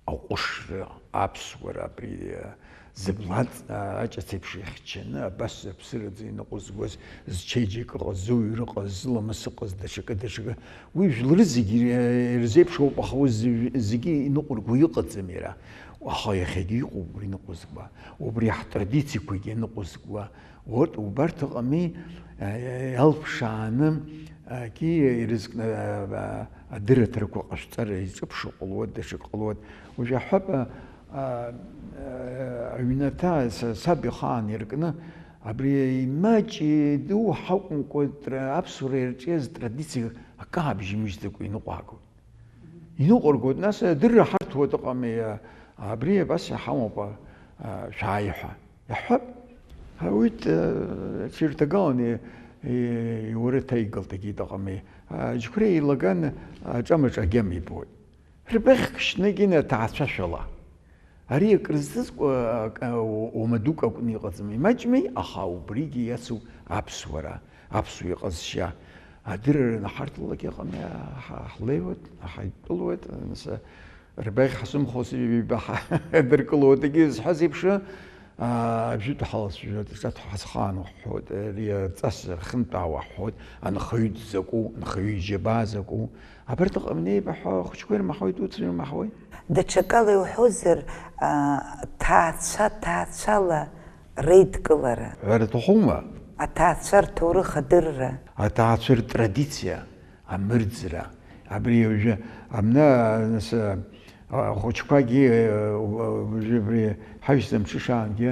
Аҟәышра, аԥсуара, абри, э, зыблаҵ, э, аҷац еиԥш ихьчаны, абас аԥсыраӡа иныҟәызгоз, зчеиџьыка ыҟаз, зыҩра ыҟаз, зыламыс ыҟаз, даҽакы, даҽакы. Уи жәлары зегьы, э, ирзеиԥшроуп, аха уи зегь-, зегьы иныҟәырго иҟаӡам иара. Аха иахьагьы иҟоуп убри ныҟәызгуа. Убри ҳтрадициақәагьы ныҟәызгуа. Урҭ убарҭ ыҟами, э, иалԥшааны, э, ки ирызкны, э, э, адырраҭарақәа ҟашәҵар, иҿыԥшу ҟалоит, даҽак ҟалоит. Уажә аҳәап, э, А, э, аҩнаҭа са-, саб ихаан иркны, абри имаҷ ду ҳакәымкәа, тра-, аԥсуара ирҿиаз традициа акы аабжьы мыжьӡакәа иныҟәаагоит. Иныҟәыргоит, нас адырра ҳарҭоит, ыҟами, а, абри абас иҳамоуп, а, а, шәааи ҳәа. Иаҳҳәап, ҳауит, а, чирҭагалан и-, и-, иурыҭаигалт, егьит ыҟами. А, џьқәреи еилаган аҿамаҿ агьама ибоит. Рбаӷьк шьны егьин аҭаацәашәала. Ари акрызҵыҵкәа, ак-, уама дук акәны иҟаӡам, имаҷми, аха убригьы иацу аԥсуара, аԥсуа иҟазшьа. Адырра наҳарҭалак иҟами, ҳа-, ҳлеиуеит, ҳаидтәылоит, нас, рбаӷь ҳзымхоз ҩба ҳа-, дыркылоит, егьи зҳәаз еиԥш, аа, жәытә ҳалацәажәоит, ҿаҭ ҳазхаанхоит, ари аҵас ахьынтәаауа ҳҳәоит, анхаҩы дзакәу, анхаҩы иџьабаа закәу, абарҭ ыҟамнеи баҳәа, ахәыҷқәа ирмаҳауеит, урҭ ирмаҳауеит. Даҽакала иуҳәозар, а, ҭаацәа, ҭаацәала реидкылара. Ҳәара аҭахума? Аҭаацәа рҭоурых адырра. Аҭаацәа ртрадициа, амырӡра. Абри уажәы амна, нас, а, ахәыҷқәагьы, а, уажәы абри ҳаҩсны амҽышаангьы,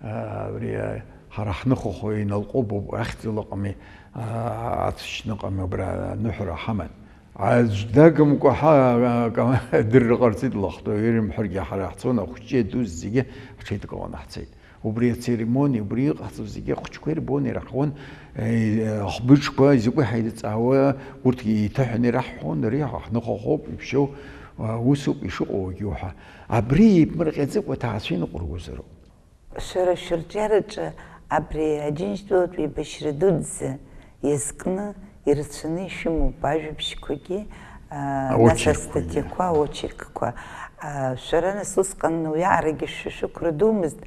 а, абри, а, ҳара ҳныхахо иналҟәыбоуп, ахьӡала ыҟами, а, ацәшьны ыҟами, убра аныҳәара ҳаман. Аӡә дагымкәа ҳа-, акама-, адырра ҟарҵеит лахәҭоу, ирымҳәаргьы ҳара ҳцон, ахәҷы ду зегьы ҳҽеидкыланы ҳцеит. Убри ацеремониа, убри иҟаҳҵо зегьы ахәҷқәа ирбон, ираҳауан, е, ахбыџқәа, изакәи ҳаидҵаауа, урҭ еиҭаҳәаны ираҳҳәон, ари ҳа-, ҳныхахоуп, иԥшьоу, а, усоуп, ишыҟоу уажәы уҳәа. Абри еиԥмырҟьаӡакәа аҭаацәа иныҟәыргозароуп. Шәара шәырҿиараҿы абри Аџьынџьтәылатә еибашьра дуӡӡа иазкны ирацәаны ишәымоуп ажәабжьқәагьы, а, нас Аочеркқәагьы. Астатиақәа, аочеркқәа. А, шәара нас усҟан уиаҟарагьы шәа шәықәра думызт,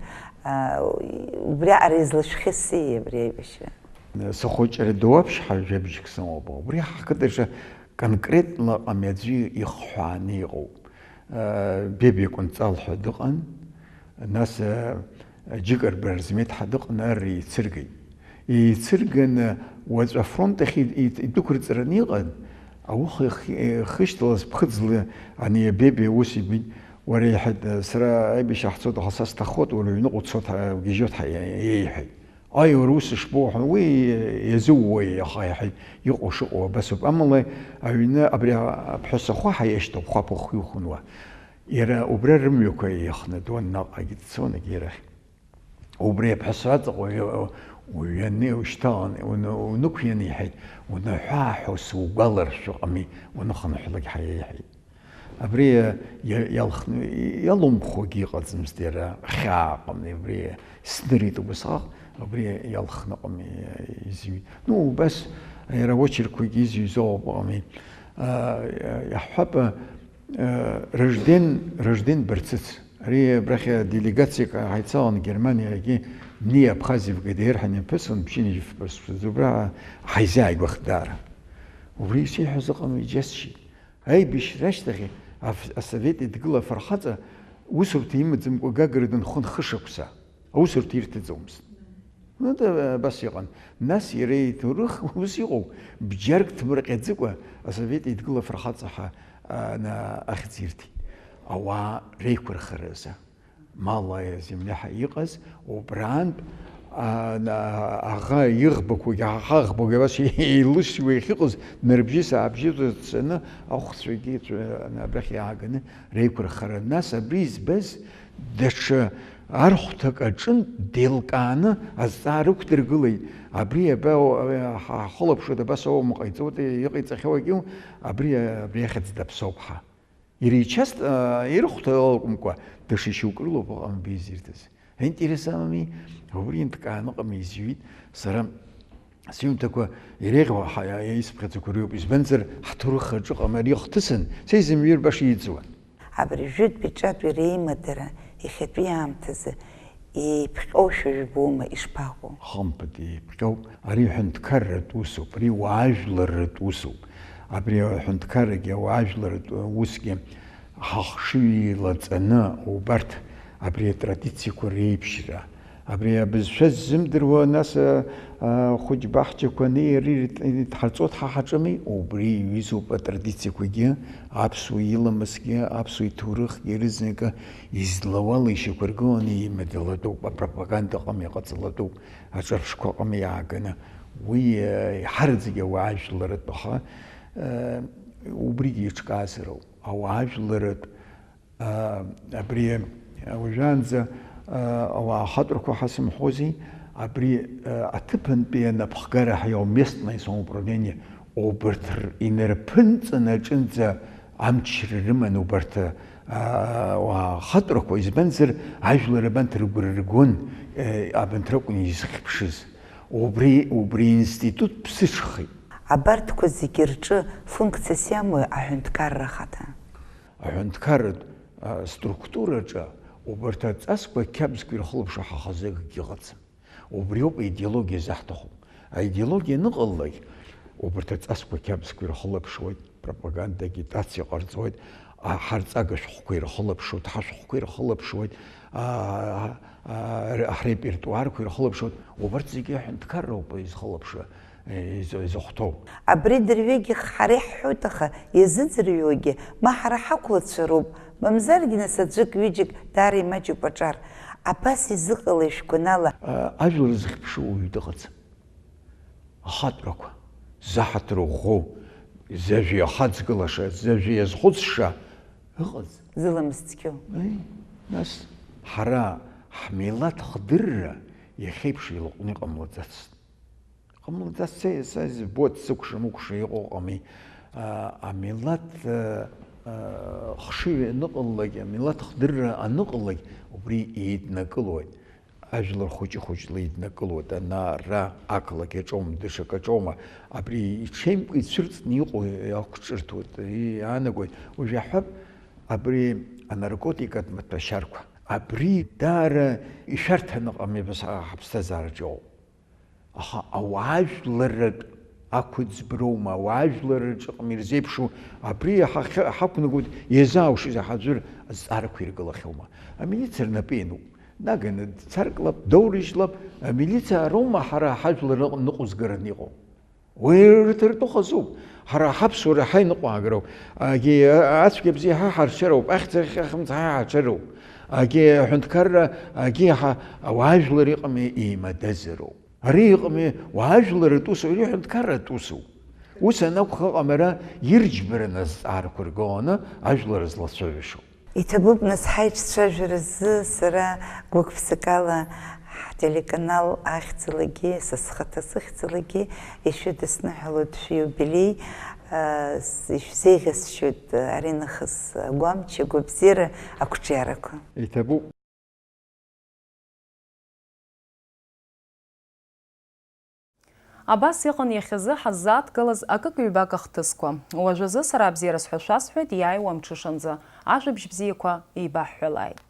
а, убриаҟара излашәхьысыи абри аибашьра? Сыхәыҷра ду аԥшьҳәа жәабжьк сымоуп. Убри ҳқыҭаҿы конкретла ҟами аӡәы ихҳәааны иҟоуп. Бебиа Кәынҵал ҳәа дыҟан, нас, Џьыкарба Размеҭ ҳәа дыҟан, ар еицыргеит. Еицырганы, уаҵәы афронт ахь ид-, ид-, идәықәырҵараны иҟан, ауха ихы-, ихышьҭалаз ԥхыӡла ани Бебиа ус ибеит, уара, иҳәеит, сара аибашьра ҳцоит, аха са сҭахоит, уара уҩныҟа уцоит, ҳа-, угьежьуеит ҳәа иеиҳәеит. Аи, уара ус шбоуҳәо, уи иазууеи, аха иаҳа иҟоу шыҟоу абасоуп. Амала аҩны абри аԥҳәыс ахәы ҳаиашьҭоуп, хәаԥ ахәы ихәынуа. Иара убра рымҩақәа еиханы дцон, наҟ агьы дцон, агьи арахь. Убри аԥҳәыс аҵаҟа уҩ-, уҩаны ушьҭалан, уны-, унықәиан, иҳәеит, уныҳәааҳәо сугәаларшәо ҟами, уныхынҳәлак ҳәа иеиҳәеит. Абри иа-, иалхны, иалумхуагьы иҟаӡамызт иара, хьаа ыҟами, абри снырит убасҟак, абри иалхны ыҟами, изҩит. Ну, убас иара аочеркқәагьы изҩыз ыҟоуп ыҟами. А, иаҳҳәап, а, Рыжден, Рыжден Барцыц. Ари абрахь делегациак ҳаицалан Германиагьы Ниа Абхазиевгьы деирҳәан имԥысын, ԥшьынҩажәи фба сԥыза убра ҳаизааигәахт даара. Убри исеиҳәаз ыҟами, иџьасшьеит. Аибашьра ашьҭахь аф-, асовет Еидгыла афырхаҵа усурҭа имаӡамкәа Гагра дынхон хышықәса. Аусурҭа ирҭаӡомызт. Ну, да, абас иҟан. Нас иара иҭоурых ус иҟоуп, бџьарк ҭмырҟьаӡыкәа асовет Еидгыла афырхаҵа ҳәа, а, на-, ахьӡ ирҭеит. Ауаа реиқәырхаразы. Малая земля ҳәа иҟаз, убраантә, а, на-, аӷа иӷбақәагьы, аҳаха ӷбақәагьы абас еилысуа иахьыҟаз, днарыбжьыс-аабжьыс дцаны, ахәцәагьы цәа-, абрахь иааганы реиқәырхара. Нас абри избаз даҽа архәҭак аҿынтә деилкааны азҵаара ықәдыргылеит. Абри аба, ҳа-, ҳахылаԥшуеит, абас аума ҟаиҵоит, иҟаиҵахьоу акгьы, абри, абри ахьӡ даԥсоуп ҳа. Иара ичаст, а, ирыхәҭа акәымкәа, даҽа шьоук рылоуп ыҟам беизирҭаз. Аинтерес амами, убри инҭкааны ыҟами изҩит, сара сҩымҭақәа иреиӷьу ҳа-, исԥхьаӡақәа рыҩуп, избанзар, ҳҭоурых аҿы ыҟам, ари ихҭысын, са изымҩыр баша иӡуан. Абри жәытәи ҿатәи реимадара иахьатәи аамҭазы еиԥҟьоушәа жәбома, ишԥаҟоу? Хымԥада, еиԥҟьоуп. Ари ҳәынҭқарратә усуп, ари уаажәларратә усуп. Абри аҳәынҭқаррагьы ауаажәларратә усгьы ҳахшыҩ еилаҵаны убарҭ абри атрадициақәа реиԥшьра, Абри абызшәа ззымдыруа, нас, а, а, хәыҷ баҳчақәа анеи ари ирт-, ирҭҳарҵо дҳаҳаҿыми, убри иҩызоуп атрадициақәагьы, аԥсуа иламысгьы, аԥсуа иҭоурыхгьы рызныкы излауала ишьақәыргыланы имадалатәуп, апропаганда ыҟам иҟаҵалатәуп, аҿырԥштәқәа ыҟам иааганы. Уи, а, иҳараӡагьы ауаажәларатә, аха, а, убригьы иҿкаазароуп. Ауаажәларатә А, абри уажәраанӡа, а, ауаа ахатәрақәа ҳасымҳәози, абри, а, аҭыԥантәи анапхгара ҳәа иоуп, местное самоуправление, убарҭ р-, инарԥынҵаны аҿынӡа амчра рыман убарҭ, а, ауаа ахатәрақәа, избанзар, ажәлар абанҭ рыгәра ргон, э, абанҭ ракәын изхьыԥшыз. Убри, убри институт ԥсыҽхеит. Абарҭқәа зегьы рҿы функциас иамои аҳәынҭқарра ахаҭа? Аҳәынҭқарратә, а, структураҿы убарҭ аҵасқәа қьабзқәа ирхылаԥшуа ҳа ҳазы акгьы ыҟаӡам. Убриоуп аидеологиа заҳҭаху. Аидеологиа аныҟалалак, убарҭ аҵасқәа қьабзқәа ирхылаԥшуеит, пропаганда, агитациа ҟарҵоит, а, ҳарҵага шәҟәқәа ирхылаԥшуеит, ҳашәҟәқәа ирхылаԥшуеит, а, а, а, ҳрепертуарқәа ирхылаԥшуеит. Убарҭ зегьы аҳәынҭқарра ауп изхылаԥшуа. Изы-, изыхәҭоу. Абри дырҩегьых ҳара иаҳҳәоит, аха иазыӡырҩуагьы ма ҳара ҳақәлацәа роуп, мамзаргьы нас аӡәык-ҩыџьак даара имаҷуп аҿар. Абас изыҟалеи шәгәанала? А, ажәлар зыхьԥшу уаҩ дыҟаӡам. Ахатәрақәа, ззаҳаҭыр ӷәӷәоу, зыжәҩа иахаҵгылаша, зыжәҩа иазхәыцша ыҟаӡам. Зыламыс цқьоу. Еи, нас, ҳара ҳмилаҭ хдырра иахьеиԥш илаҟәны иҟамлаӡацт. Ҟамлаӡац, са, са избоит, сыкәша-мыкәша иҟоу ыҟами. А, амилаҭ, а, а, хшыҩ аныҟалалак, амилаҭ хдырра аныҟалалак, убри еиднакылоит. Ажәлар хәыҷы-хәыҷла еиднакылоит, ана, ара, ақалақь аҿоума, даҽак аҿоума. Абри иҽеимкәа ицәырҵны иҟоу иақәҿырҭуеит, иаанагоит. Уажә иаҳҳәап, абри анаркотикатә маҭәашьарқәа. Абри даара ишәарҭаныҟами абас ҳаԥсҭазаараҿ иҟоу. Аха ауаажәларратә ақәыӡброума, ауаажәларраҿ ыҟами ирзеиԥшу, абри ҳахь-, ҳақәнагоит, иазааушьозар ҳаӡәыр азҵаарақәа иргылахьоума? Амилициа рнапы иануп. Наганы дцарклап, доурыжьлап, амилициа роума ҳара ҳажәлар ныҟ-, ныҟәызгараны иҟоу? Уи рҭ-, ртәы хазуп. Ҳара ҳаԥсуара ҳаиныҟәаагароуп. Агьи ацәгьа бзиа ҳа ҳарҽероуп, ахьӡ ахьхьа ахьымӡӷ ҳа ҳаҽероуп. Агьи аҳәынҭқарра, агьи ҳа-, ауаажәлар иҟами еимадазароуп. Ари иҟами, уаажәларратә усу, ари ҳәынҭқарратә усу. Ус анакәха, ыҟам ара ирџьбараны азҵаарақәа ргыланы ажәлар злацәажәашоу. Иҭабуп, нас, ҳаиҿцәажәаразы сара гәык-ԥсыкала ҳтелеканал ахьӡалагьы, са схаҭа сыхьӡалагьы ишәыдысныҳәалоит шәиубилеи, а, с-, ишәзеиӷьасшьоит ари нахыс агәамч, агәабзиара, ақәҿиарақәа. Иҭабуп. Абас иҟан иахьазы ҳаззааҭгылаз акык-ҩбак ахҭысқәа. Уажәазы сара абзиара сҳәашәа сҳәеит, иааиуа амҽышанӡа ажәабжь бзиақәа еибаҳҳәалааит.